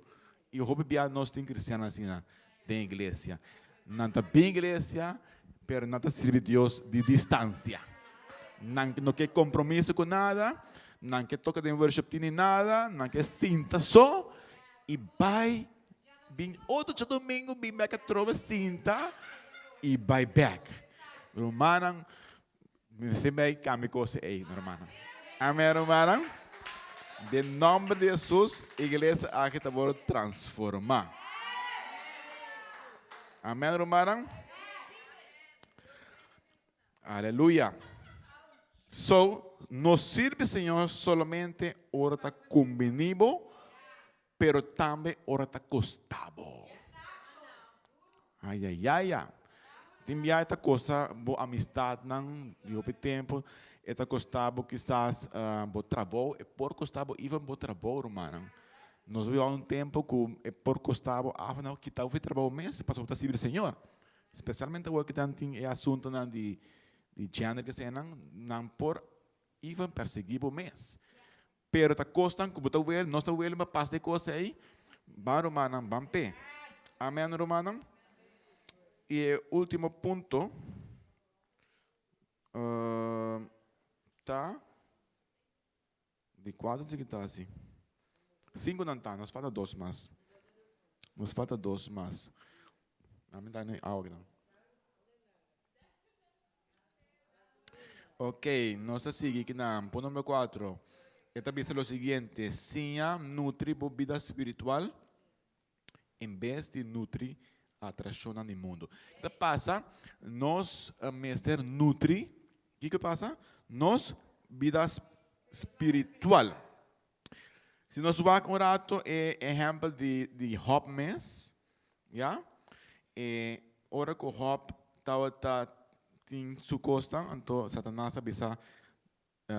I hopi bia nos tin kristiannan asina den iglesia. Nan ta bin iglesia, pero nan ta sirbi Dios di distansia. Nan no ke kompromiso ku nada, nan ke toka den worship team ni nada, nan ke sinta so i bai bin otro djadumingu bin bek atrobe sinta i bai bek. Rumannan, Mi mester bay cambia cos ey, no hermano. Amen, hermano. Den nomber di Jesus, iglesia aki ta worde transforma. Amen, hermano. Aleluya. So, no sirbi Señor solamente ora ta conveni bo, pero tambe ora ta costa bo. Ayayaya. Tin bia e ta kosta bo amistadnan di hopi tempu, e ta kosta bo kisas bo trabou, e por kosta bo even bo trabou rumannan. Nos a biba un tempu ku e por kosta bo af nan kita bo for di trabou mes pasobra bo ta sirbi Señor. Spesialmente awor ku nan tin e asuntunan di gender kesenan, nan por even persegui bo mes. Pero ta kosnan ku bo ta wele, nos ta wele pa pasa e kos ei, ban rumannan, ban p'e. Amen rumannan. I e ultimo punto ta, di kuater si ki ta asi? Sinku nan ta, nos falta dos mas. Nos falta dos mas. Ami ta no awa kinan. Ok, nos ta sigui kinan. Punto numero 4. E ta bisa lo siguiente, siña nutri bo bida spiritual en bes di nutri atraccionnan di mundo. Ki ta pasa? Nos mester nutri, kiko pasa? Nos bida spiritual. Si nos wak un rato e ehempel di, di Job mes, Ya? E ora ku Job tabata tin su kosnan, anto Satanas a bisa,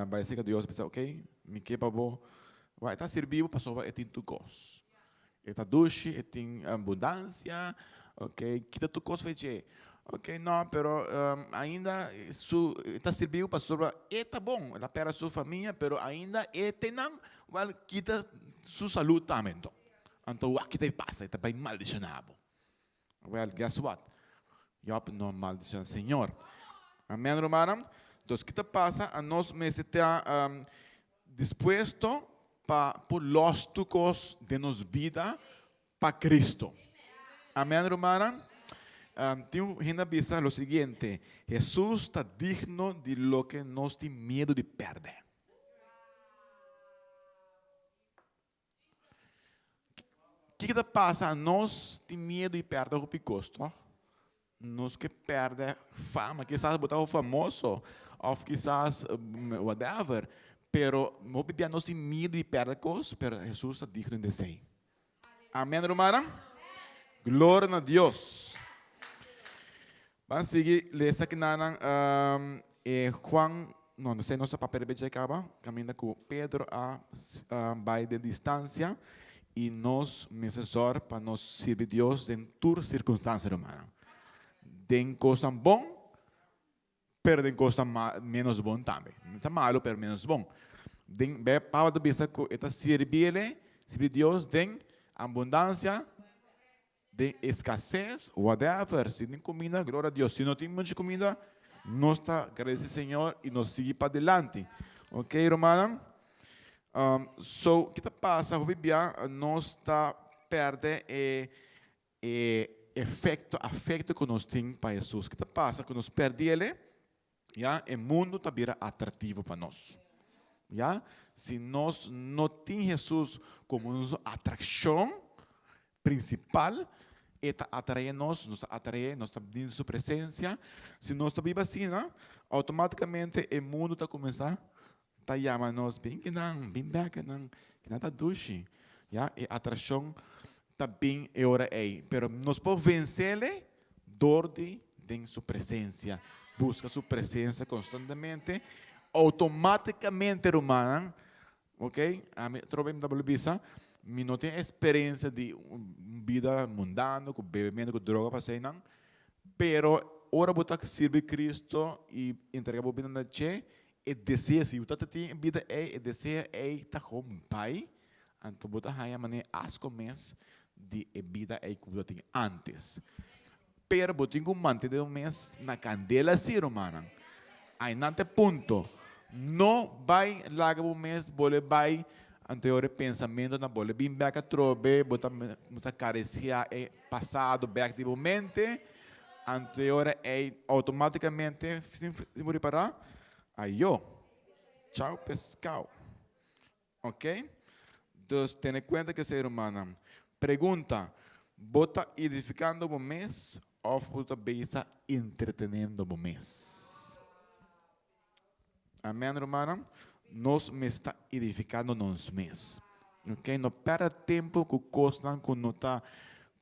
bai serka Dios bisa, ok, mi ke pa bo, wak e ta sirbi bo pasobra e tin tur kos. E ta dushi, e tin abundansia, ok, kita tur kos for dje. Ok, no, pero ainda su, e ta sirbi bo pasobra e ta bon, el a pèrdè su famia, pero ainda e ten nan, wèl, kita su salud tambe anto. Anto wak kita pasa, e ta bai maldishoná bo. Well, guess what? Job no maldiciona Señor. Amen, rumannan? Entonces, ki ta pasa? Anos mester ta um, dispuesto pa por los tur cos den nos bida pa Cristo. Amen, rumannan? Um, tin un hende a bisa lo siguiente, Jesus ta digno di loke nos tin miedo di perde. Kiko ta pasa? Nos tin miedu di pèrdè hopi kos, tòg? Nos ke pèrdè fama, kisas bo ta famoso òf kisas whatever, pero hopi bia nos tin miedu di pèrdè kos, pero Hesus ta digno di esei. Amen, rumannan? Gloria na Dios! Ban sigui lesa kinanan e Juan, no, no sé, nos a papia riba dje kaba, kaminda ku Pedro a bai den distansia i nos mester sòr pa nos sirbi Dios den tur sirkunstansia, rumannan. Den kosnan bon, pero den kosnan ménos bon tambe. No ta malu, pero ménos bon. Den, Pablo ta bisa ku e ta sirbi el, sirbi Dios den abundansia. Den escasez, whatever, si tin cuminda, gloria a Dios. Si no tin mucho cuminda, nos ta agradece Señor y nos sigui padilanti. Ok, rumannan? Um, so, ki ta pasa? Hopi bia nos ta perde e, e efecto, afecto cu nos tin pa Jesus. Ki ta pasa? Cu nos perde ele, ya, e mundo ta bira atractivo pa nos. Ya, si nos no tin Jesus como nos atraccion principal, e ta atrae nos, nos ta atrae, nos ta den su presencia. Si nos ta biba asina, automaticamente e mundo ta cuminsa ta yama nos, bin kinan, bin bek kinan, kinan ta dushi. Ya, e atraccion ta bin e ora ey. Pero nos por vencele dor di den su presencia, busca su presencia constantemente, automaticamente rumannan, Ok, ami atrobe mi ta bolbe bisa, mi no tin experiencia di un bida mundano cu bebemento cu droga pa eseinan, pero ora bo ta sirbi Cristo y entrega bo bida na dje, e deseo, si bo ta tin e bida ei, e deseo ei ta gewoon bai, anto bo ta haya manera asco mes di e bida ei cu bo ta tin antes. Pero bo tin cu mantene bo mes na candela si, rumannan. Ainan ta e punto. No bai laga bo mes bole bai anterior e pensamentonan bole bin bek atrobe, bo ta cuminsa caricia e pasado bek di bo mente, anterior ei automaticamente sin bo ripara, ayo, chao pescao. Ok? Dus tene kuenta ku esei rumannan. Pregunta, Bo ta edifikando bo mes òf bo ta beza entreteniendo bo mes? Amèn rumannan. Nos mester ta edifikando nos mes. Ok? No pèrdè tempu ku kosnan ku no ta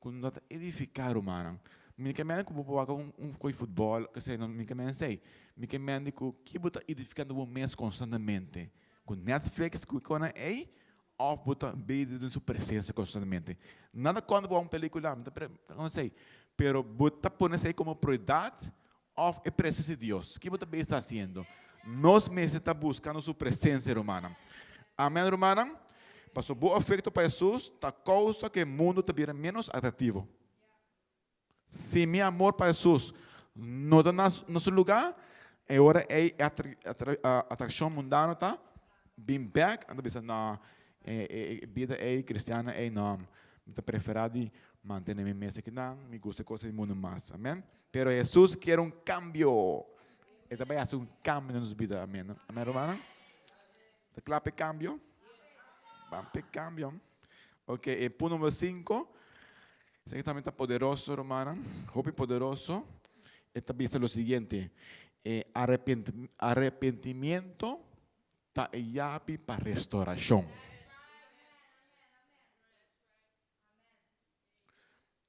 ku no ta edifiká rumannan. Mi ke mende ku bo por wak un koi futbòl, kesei, no, mi ke mende esei. Mi ke mende ku ki bo ta edifikando bo mes konstantemente. Ku Netflix ku kona ei of bo ta bezig den su presencia constantemente. Nada contra bo wak un pelicula, mi ta no esei, pero bo ta pone esei como prioridad of e presencia di Dios. Ki bo ta bezig ta haciendo? Nos mester ta buscando su presencia, rumannan. Amen, rumannan? Pasobra bo afecto pa Jesus ta causa cu e mundo ta bira menos atractivo. Si mi amor pa Hesus no ta na su lugá, e ora ei e atraccion mundano ta bin bek, anto bisa, No, e bida ei cristiano ei no, mi ta prefera di mantene mi mes akinan, mi gusta e cosnan di mundo mas. Amen. Pero Hesus kier un cambio. E ta bai haci un cambio na nos bida. Amen. Amen, rumannan? Ta cla pa e cambio? Ban pa e cambio. Ok, e punto numero cinco. Esaki tambe ta poderoso, rumannan. Hopi poderoso. E ta bisa lo siguiente. E arrepentimiento ta e yabi pa restauracion.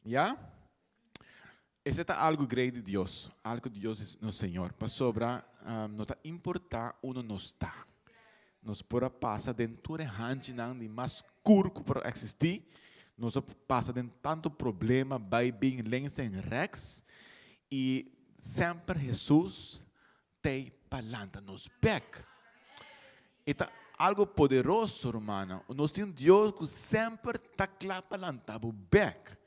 Ya? Esei ta algu grei di Dios, algu di Dios di nos Señor, pasobra no ta importá unda nos ta, nos por a pasa den tur e hanchinan di mas skur ku por eksistí, nos a pasa den tantu problema, bai bin links en rèks, i semper Hesus t'ei pa lanta nos bèk. E ta algu poderoso, rumannan. Nos tin un Dios ku semper ta kla pa lanta bo bèk.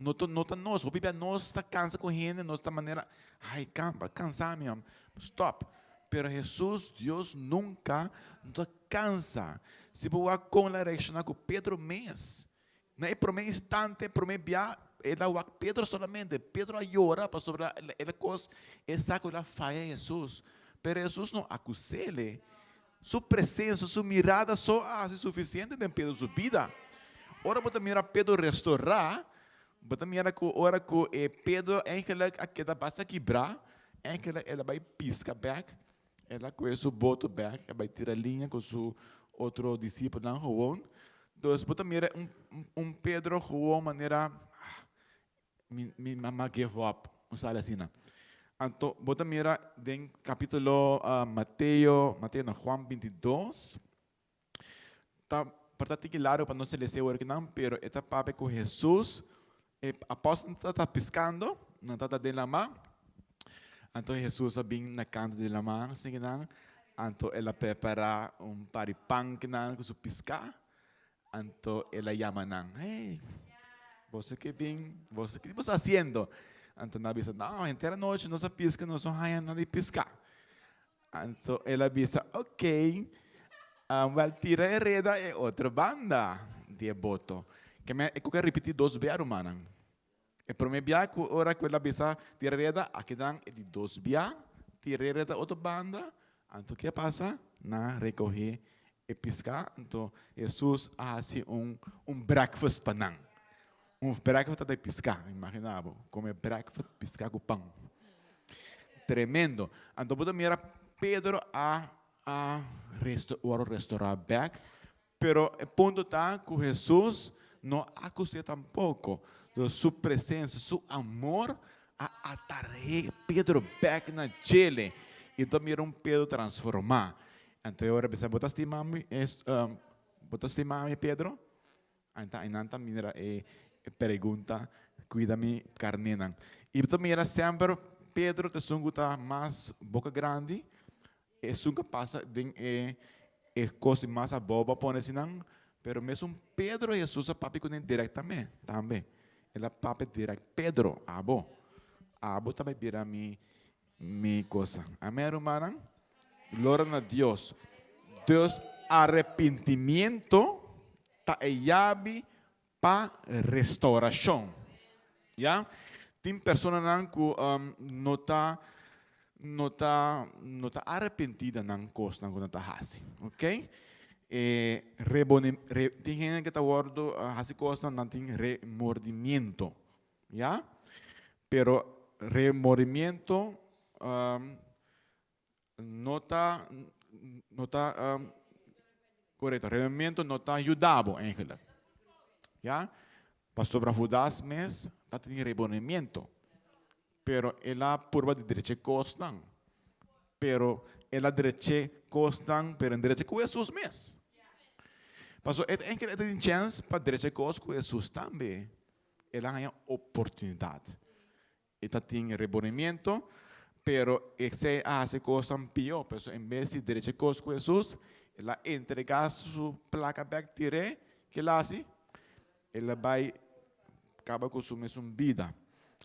No ta no ta nos, hopi bia nos ta kansa ku hende, nos ta manera, ai kamba, kansa mi, stòp. Pero Hesus, Dios nunka no ta kansa. Si bo wak kon el a reakshoná ku Pedro mes, Na e promé instante, promé bia, el a wak Pedro solamente. Pedro a yora pasobra el a kos e sa ku el a faya Hesus. Pero Hesus no akus'el. Su presensia, su mirada so a hasi sufisiente den Pedro su bida. Ora bo ta mira Pedro restorá, bo ta mira ku ora ku e Pedro eigenlijk a keda basta kibrá, eigenlijk el a bai piska bèk, El a kohe su boto bek, a bai tira liña ku su otro disipelnan gewoon. Dus bo ta mira un un Pedro gewoon manera, ah, mi mi mama give up, un sali asina. Anto bo ta mira den kapitulo Mateo, Mateo no, Juan 22, Ta por ta tiki largo pa nos lesa e workinan, pero e ta papia ku Hesus, e apòstelnan ta ta piskando, nan ta ta den lamá, anto Hesus a bin na kantu di lamá sigui nan, anto el a prepará un par di pan kinan ku su piská, anto el a yama nan, Hey, boso ke bin, boso ke boso hasiendo? Anto nan a bisa, No, henter anochi nos a piska, nos no haña nada di piská. Anto el a bisa, Ok, wèl tira e reda e otro banda di e boto. Ke men e ku a ripití dos bia, rumannan. E promé bia ku ora ku el a bisa tira e reda, akinan e di dos bia tira e reda otro banda. Anto ke a pasa? Nan a rekohé e piská. Anto Hesus a hasi un un breakfast pa nan. Un breakfast ta di piská, imaginá bo, kome breakfast piská ku pan. Tremendo. Anto bo ta mira Pedro a a resto wòrdu restorá bèk, pero e punto ta ku Hesus no a akus'é tampoko. Su presensia, su amor a atraé Pedro bèk na djele i bo ta mira un Pedro transformá. Anto e ora a bisa, Bo ta stima mi, bo ta stima mi, Pedro? Anta einan ta mira e pregunta, Kuida mi karnénan. I bo ta mira semper Pedro ta esun ku ta mas boka grandi, esun ku pasa den e e kos di mas abou pa pone asinan, pero mesun Pedro Hesus a papia kuné direktamente tambe. El a papia dirèkt, Pedro, abo, abo ta bai bira mi mi cosa. Amén, rumannan? Gloria na Dios. Dus arepentimiento ta e yabi pa restauracion. Ya? Tin personanan cu no ta no ta no ta arepenti den nan cosnan cu nan ta haci. Ok? E rebone re tin hende cu ta wordo haci cosnan nan tin remordimiento. Ya? Pero remordimiento no ta, no ta korekto. Remordimiento no ta yuda bo eigenlijk. Ya? Pasobra Judas mes ta tin remordimiento. Pero el a purba di drecha e kosnan. Pero el a drecha e kosnan, pero en drecha ku Hesus mes. Pasobra e ta tin chèns pa drecha e kos ku Hesus tambe. El a haña oportunidat. E ta tin rebonimiento, pero esei a hasi kosnan pió. Por eso en bes di drecha kos ku Hesus, el a entregá su plaka bèk tir'é. Ke el a hasi? El a bai kaba ku su mesun bida.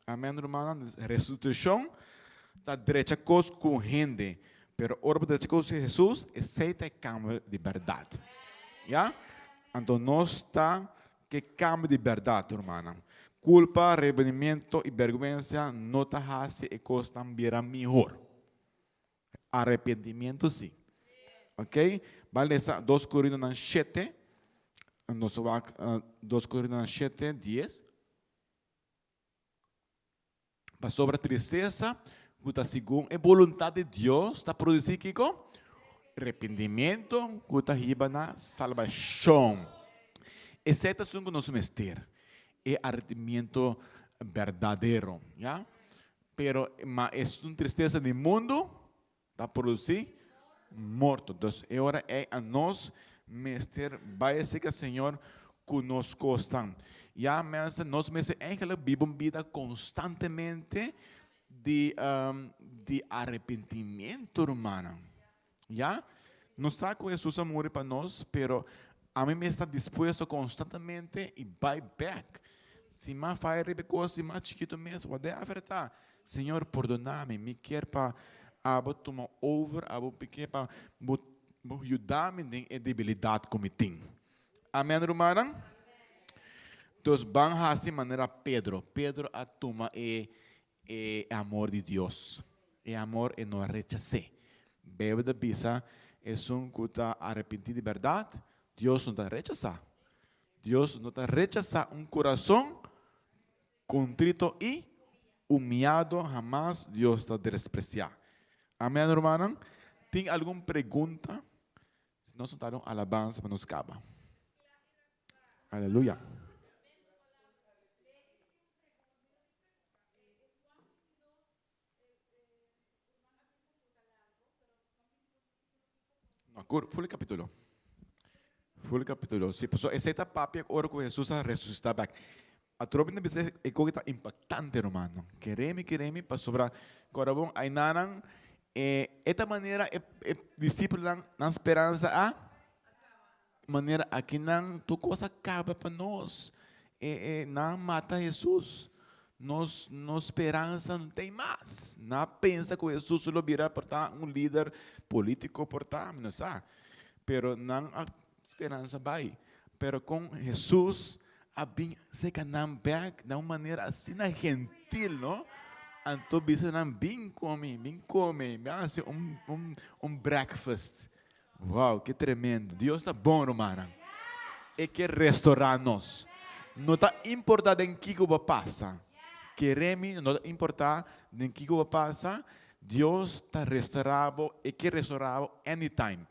Amèn, rumannan. Restitushon ta drecha kos ku hende, pero ora bo drecha kos ku Hesus, esei ta e kambio di bèrdat. Ya? Anto nos ta Ke kambio di bèrdat, rumannan. Kulpa, rebendimiento i bèrgwensa no ta hasi e kosnan bira mihor. Arepentimiento si. Ok? Ban lesa dos Korintonan shete. Nos a wak dos Korintonan shete, dies. Pasobra tristesa ku ta segun e boluntat di Dios ta produsí kiko? Repentimiento ku ta hiba na salbashon. Esei ta esun ku nos mester, e arepentimiento. berdadero, ya. Pero ma esun tristesa di mundu ta produsí morto. Dus e ora ei anos mester bai aserka Señor ku nos kosnan. Ya mensen, nos mester eigenlijk biba un bida konstantemente di di arepentimiento, rumannan. Ya, nos sa ku Hesus a muri pa nos, pero ami mes ta dispuesto konstantemente i bai bèk. Si m'a faya riba e kos di mas chikitu mes, whatever ta, Señor pordona mi, mi kier pa abo tuma over, abo mi kier pa bo bo yuda mi den e debilidat ku mi tin. Amen rumannan? Dus ban hasi manera Pedro. Pedro a tuma e E amor di Dios. E amor e no a rechas'é. Beibel ta bisa, Esun ku ta arepentí di bèrdat, Dios no ta rechasá. Dios no ta rechasá un kurason kontrito i humiado, hamas Dios ta despresiá. Amèn, rumannan? Tin algun pregunta? Si no, nos ta dal un alabansa pa nos kaba. Aleluya. No, cur, full capítulo. Full capítulo. Sí, paso ese ta papia ora ku Jesús a resucitá back. Atrobe na bisa e koki ta impactante, hermano. Keremi, keremi, pasobra korabon ainanan e eta manera e, e discípulonan nan speransa a manera akinan tur kos a kaba pa nos. E e nan a mata Hesus. Nos nos speransa no tin mas. Nan a pensa ku Hesus lo bira por ta un lider polítiko por ta, mi no sa. Pero nan a speransa bai. Pero kon Hesus a bin seka nan bèk na un manera asina gentil, no? Anto bisa nan, Bin komi, bin kome, mi a hasi un un un breakfast. Wow, ke tremendo. Dios ta bon, rumannan. E ke restorá nos. No ta importá den kiko bo pasa. Kere mi, no ta importá den kiko bo pasa, Dios ta restorá bo, e ke restorá bo anytime.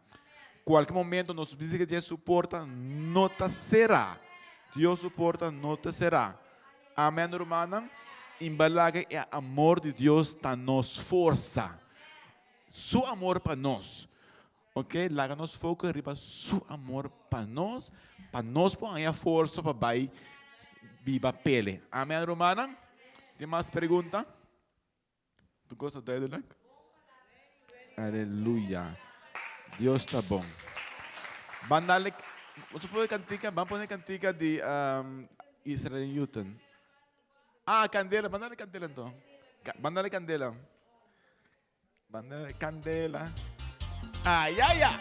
Kualke momento nos bisa ke dje su porta no ta será. Dios su porta no ta será. Amen, rumannan. Imbalaga e amor di Dios ta nos forsa. Su amor pa nos. Ok, laga nos foco riba su amor pa nos, pa nos por haña forsa pa bai biba pele. Amen, rumannan? Tin mas pregunta? Tu cosa duidelijk? Aleluya. Dios ta bon. Ban dale, bo pone cantica, ban pone cantica di um, Israel Newton. Ah, candela, ban dale candela enton. Ban dale candela. Manda candela. Ay, ay, ay.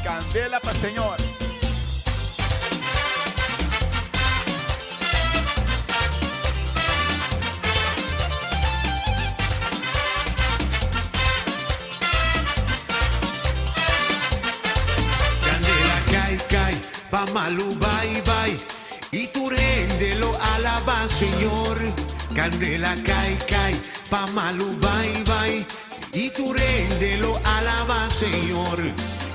Candela pa Señor. Candela kai kai, pa malu bai bai. I tur hende lo alabá Señor. Kandela kai kai, pa malu bai bai. I tur hende lo alabá Señor.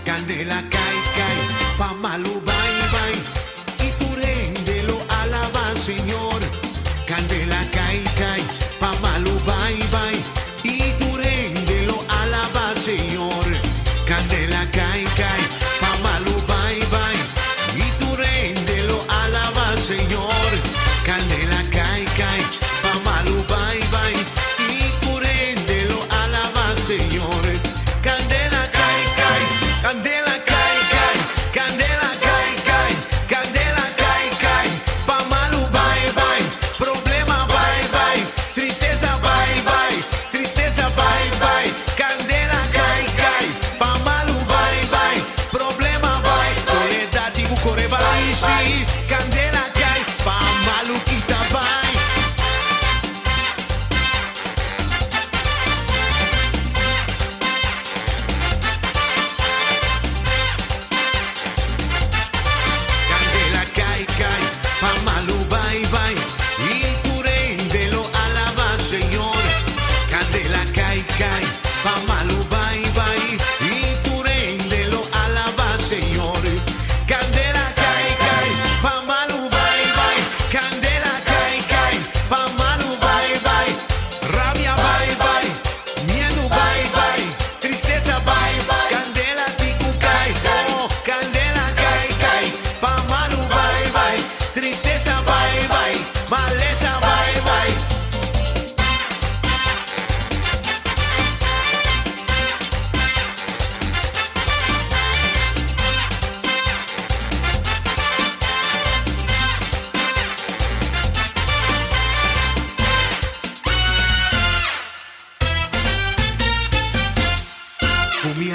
Kandela kai kai, pa malu bai bai. I tur hende lo alabá Señor. Kandela kai kai, pa malu bai bai. I tur hende lo alabá Señor. Kandela kai kai, pa malu bai bai. I tur hende lo alabá Señor. Kandela kai kai, pa malu bai bai. I tur hende lo alabá Señor. Kandela kai kai, kandela kai kai, kandela kai kai, kandela kai kai, pa malu bai bai. Problema bai bai, tristesa bai bai, tristesa bai bai, candela cai cai, pa malu bai bai, problema bai, soledad tin cu core bai, si, candela cai, pa malu kita bai. Candela cai cai, pa malu bai bai, y tur hende lo alaba Señor. Candela cai cai, pa malu bai bai, y tur hende lo alaba Señor. Candela cai cai, pa malu bai bai, candela.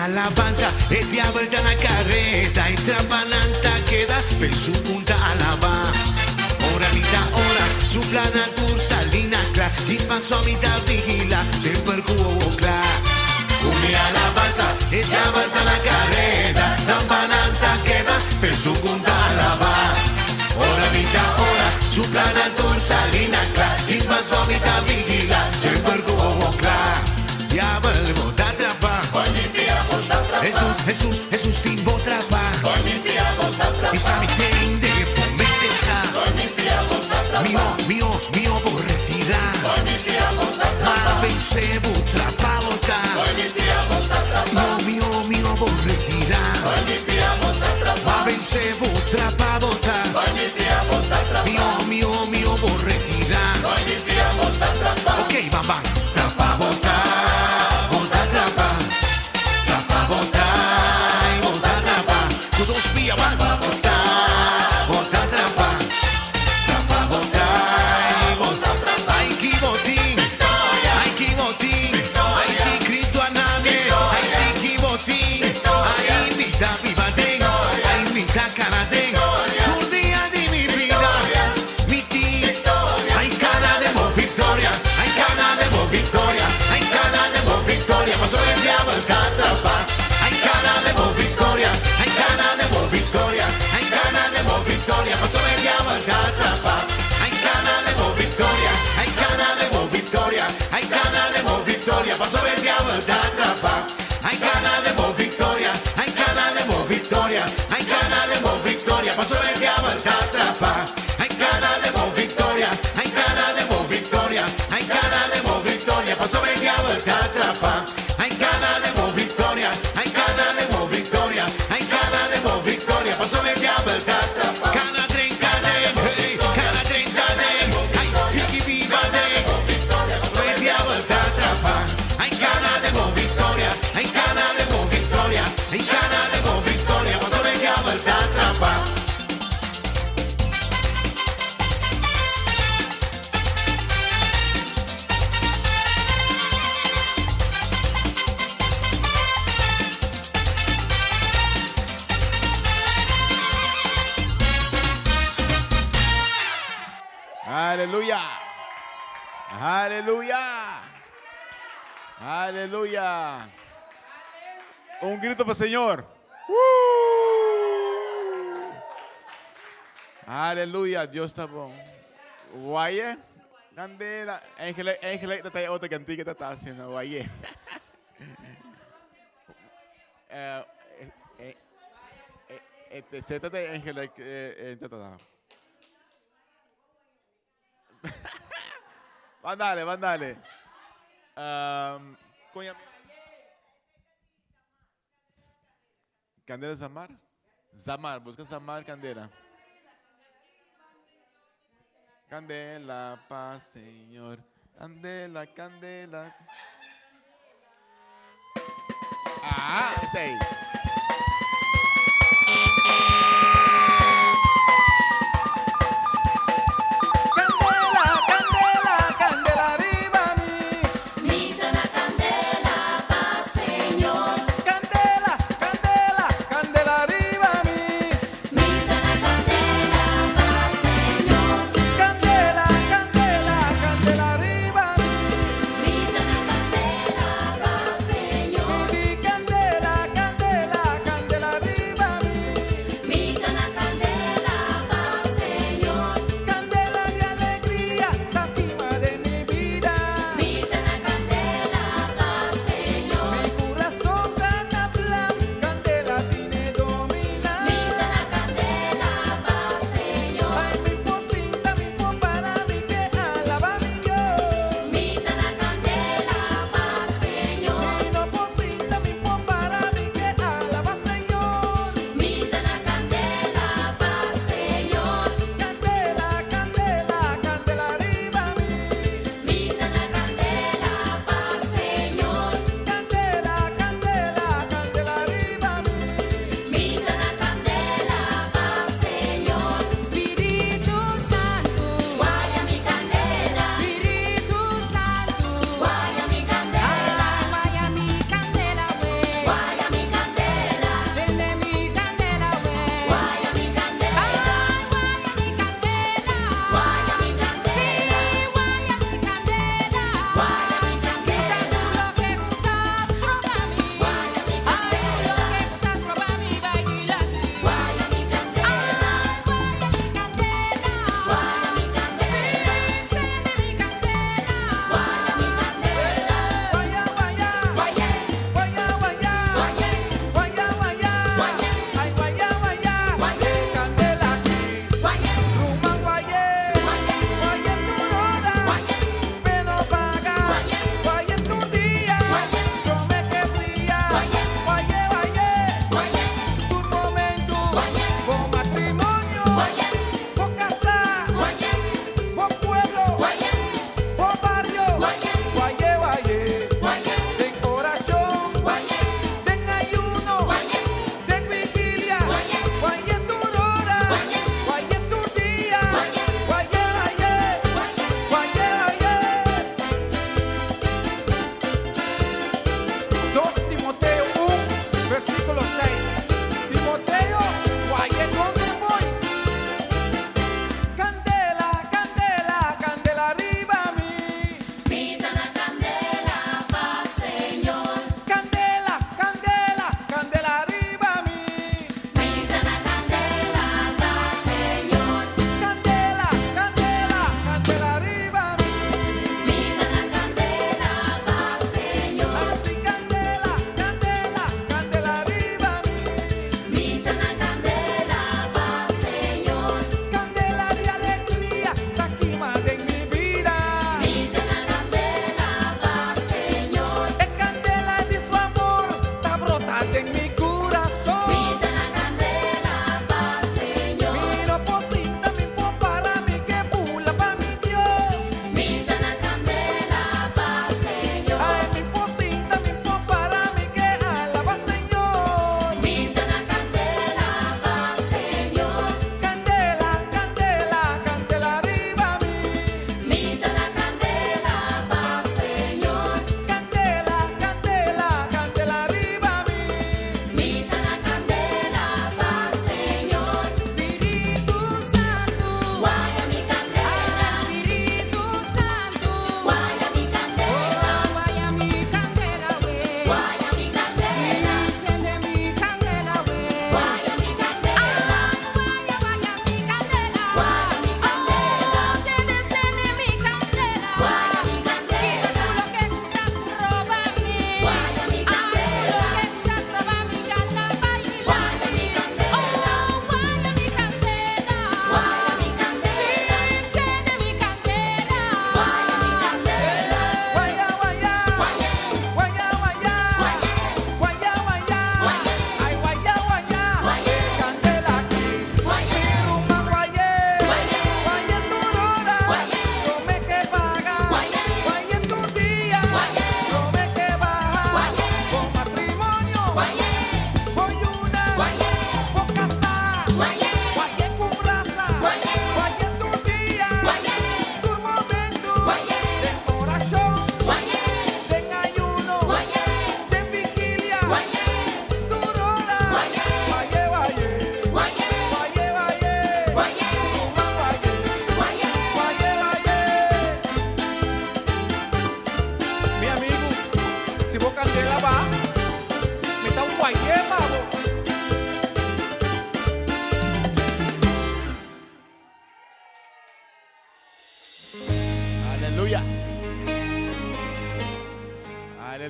alabansa, e diabel ta na kareda, e trampanan ta keda, pe su punta alabá. Ora mi ta ora, su plannan tur sali na kla, djis paso mi ta vigilá, semper ku wowo kla. Ku mi alabansa, e diabel ta na kareda, trampanan ta keda, pe su punta alabá. Ora mi ta ora, su plannan tur sali na kla, djis paso mi ta vigilá, semper ku wowo kla. Diabel bo ta trapa. Hesus, Hesus, Hesus tin bo trapa. I sa mi tende bo mester sa. Mihó, mihó, mihó bo retirá. Ma vense bo trapa bo ta. Mihó, mihó, mihó bo retirá. Ma vense bo trapa bo ta. Mihó, mihó, mihó bo retirá. Ok, ban ban. Trapa bo ta, bo ta trapa. Trapa bo ta, bo ta trapa. Ku dos pia ban. Bo ta, bo ta trapa. Trapa bo ta, bo ta trapa. Ai ki bo tin, ai ki bo tin. Ai si Cristo a name, ai si ki bo tin. Ai mi ta biba den, ai mi ta kana den. Tur dia di mi bida, mi tin. Ai kana den bo viktoria, ai kana den bo viktoria, ai kana den bo viktoria, pasobra e diabel ta atrapá. Ai kana den bo viktoria, ai kana den bo viktoria, ai kana den bo viktoria, pasobra e diabel ta atrapá. Ai kana den bo viktoria, ai kana den bo viktoria, ai kana den bo viktoria, pasobra e diabel ta atrapá. Ai kana den bo viktoria, ai kana den bo viktoria, ai kana den bo viktoria, pasobra e diabel ta atrapá. Ai kana den bo viktoria, ai kana den bo viktoria, ai kana den bo viktoria, pasobra e diabel ta atrapá. Ai kana den bo viktoria, ai kana den bo viktoria, ai kana den bo viktoria, pasobra e diabel ta atrapá. Kana drenta den, hey, kana drenta den, ai, sigui biba den, pasobra e diabel ta atrapá. Ai kana den bo viktoria, ai kana den bo viktoria, ai kana den bo viktoria, pasobra e diabel ta atrapá. Aleluya! Aleluya! Aleluya! Un grito pa Señor. Aleluya, Dios ta bon. Waye, candela. Eigenlijk, eigenlijk dat hij otro cantica dat ta haciendo. Waye. Eh, eh, eh, eh, eh, dat eigenlijk eh, eh, dat dat. Van dale, van dale. Um, coña. Candela Zamar? Zamar, busca Zamar Candela. Candela pa Señor. Candela, candela. Ah, esey. Candela, candela, candela riba mi. Mi ta na candela pa Señor. Candela, candela, candela riba mi. Mi ta na candela pa Señor. Candela, candela, candela riba mi. Mi ta na candela pa Señor. Mi di candela, candela.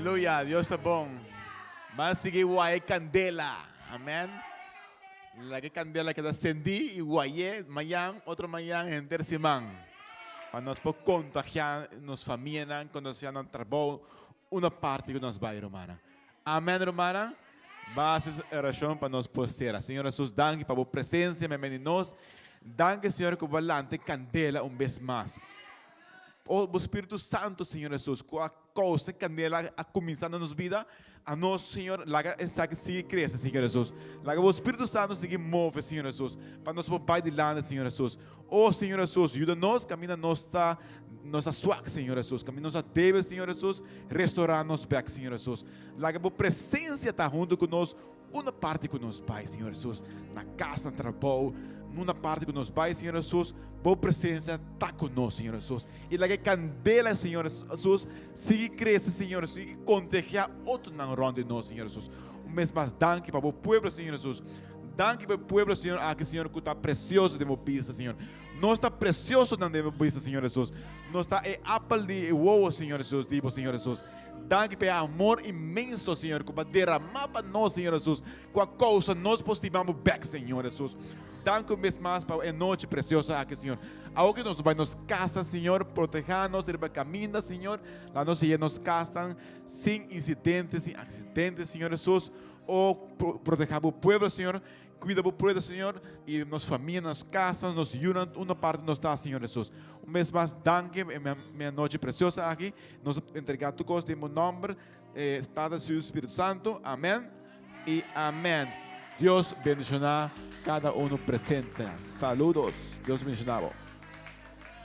Aleluya, Dios ta bon. Ban sigui waya e kandela. Amen. Laga e kandela keda sendí i way'é mañan, otro mañan, henter siman. Pa nos por kontagiá nos famianan, kontagiá nan trabou, una parti ku nos bai, rumannan. Amen, rumannan. Ban hasi es orashon pa nos por sera. Señor Jesus, danki pa bo presensia meimei di nos. Danki, Señor, ku bo a lanta e kandela un bes mas. O bo Spiritu Santu, Señor Jesus, ku a kousa e kandela a kuminsá na nos bida, anos, Señor, laga esaki sigui krese, Señor Jesus. Laga bo Spiritu Santu sigui move, Señor Jesus, pa nos por bai dilanti, Señor Jesus. O Señor Jesus, yuda nos kaminda nos ta nos ta swak, Señor Jesus. Kaminda nos ta débil, Señor Jesus, restorá nos bèk, Señor Jesus. Laga bo presensia ta huntu ku nos Unda parti ku nos bai, Señor Jesus, na kas, na trabou, unda parti ku nos bai, Señor Jesus, bo presensia ta ku nos, Señor Jesus. I laga e kandela, Señor Jesus, sigui krese, Señor, sigui kontagiá otronan rònt di nos, Señor Jesus. Un bes mas, danki pa bo pueblo, Señor Jesus. Danki pa e pueblo, Señor, aki, Señor, ku ta presioso den bo bista, Señor. Nos ta presiosonan den bo bista, Señor Jesus. Nos ta e apel di e wowo, Señor Jesus, di bo, Señor Jesus. Danki pa e amor inmenso, Señor, ku bo a derama pa nos, Señor Jesus, ku a kousa nos por stima bo bek, Señor Jesus. Danki un bes mas pa e nochi presioso aki, Señor. Awor ku nos bai nos kasa, Señor, protehá nos riba kaminda, Señor. Laga nos yega nos kasnan sin insidente, sin aksidente, Señor Jesus. O protehá bo pueblo, Señor. Cuida bo pueblo, Señor, y nos familia, nos casa, nos yunan, unda parte nos ta, Señor Jesús. Un bes mas, danki e anochi preciosa aki. Nos entrega tur cos den bo nomber, eh, Tata, Yu, Spiritu Santo. Amen y amen. Dios bendiciona cada uno presente. Saludos. Dios bendiciona bo.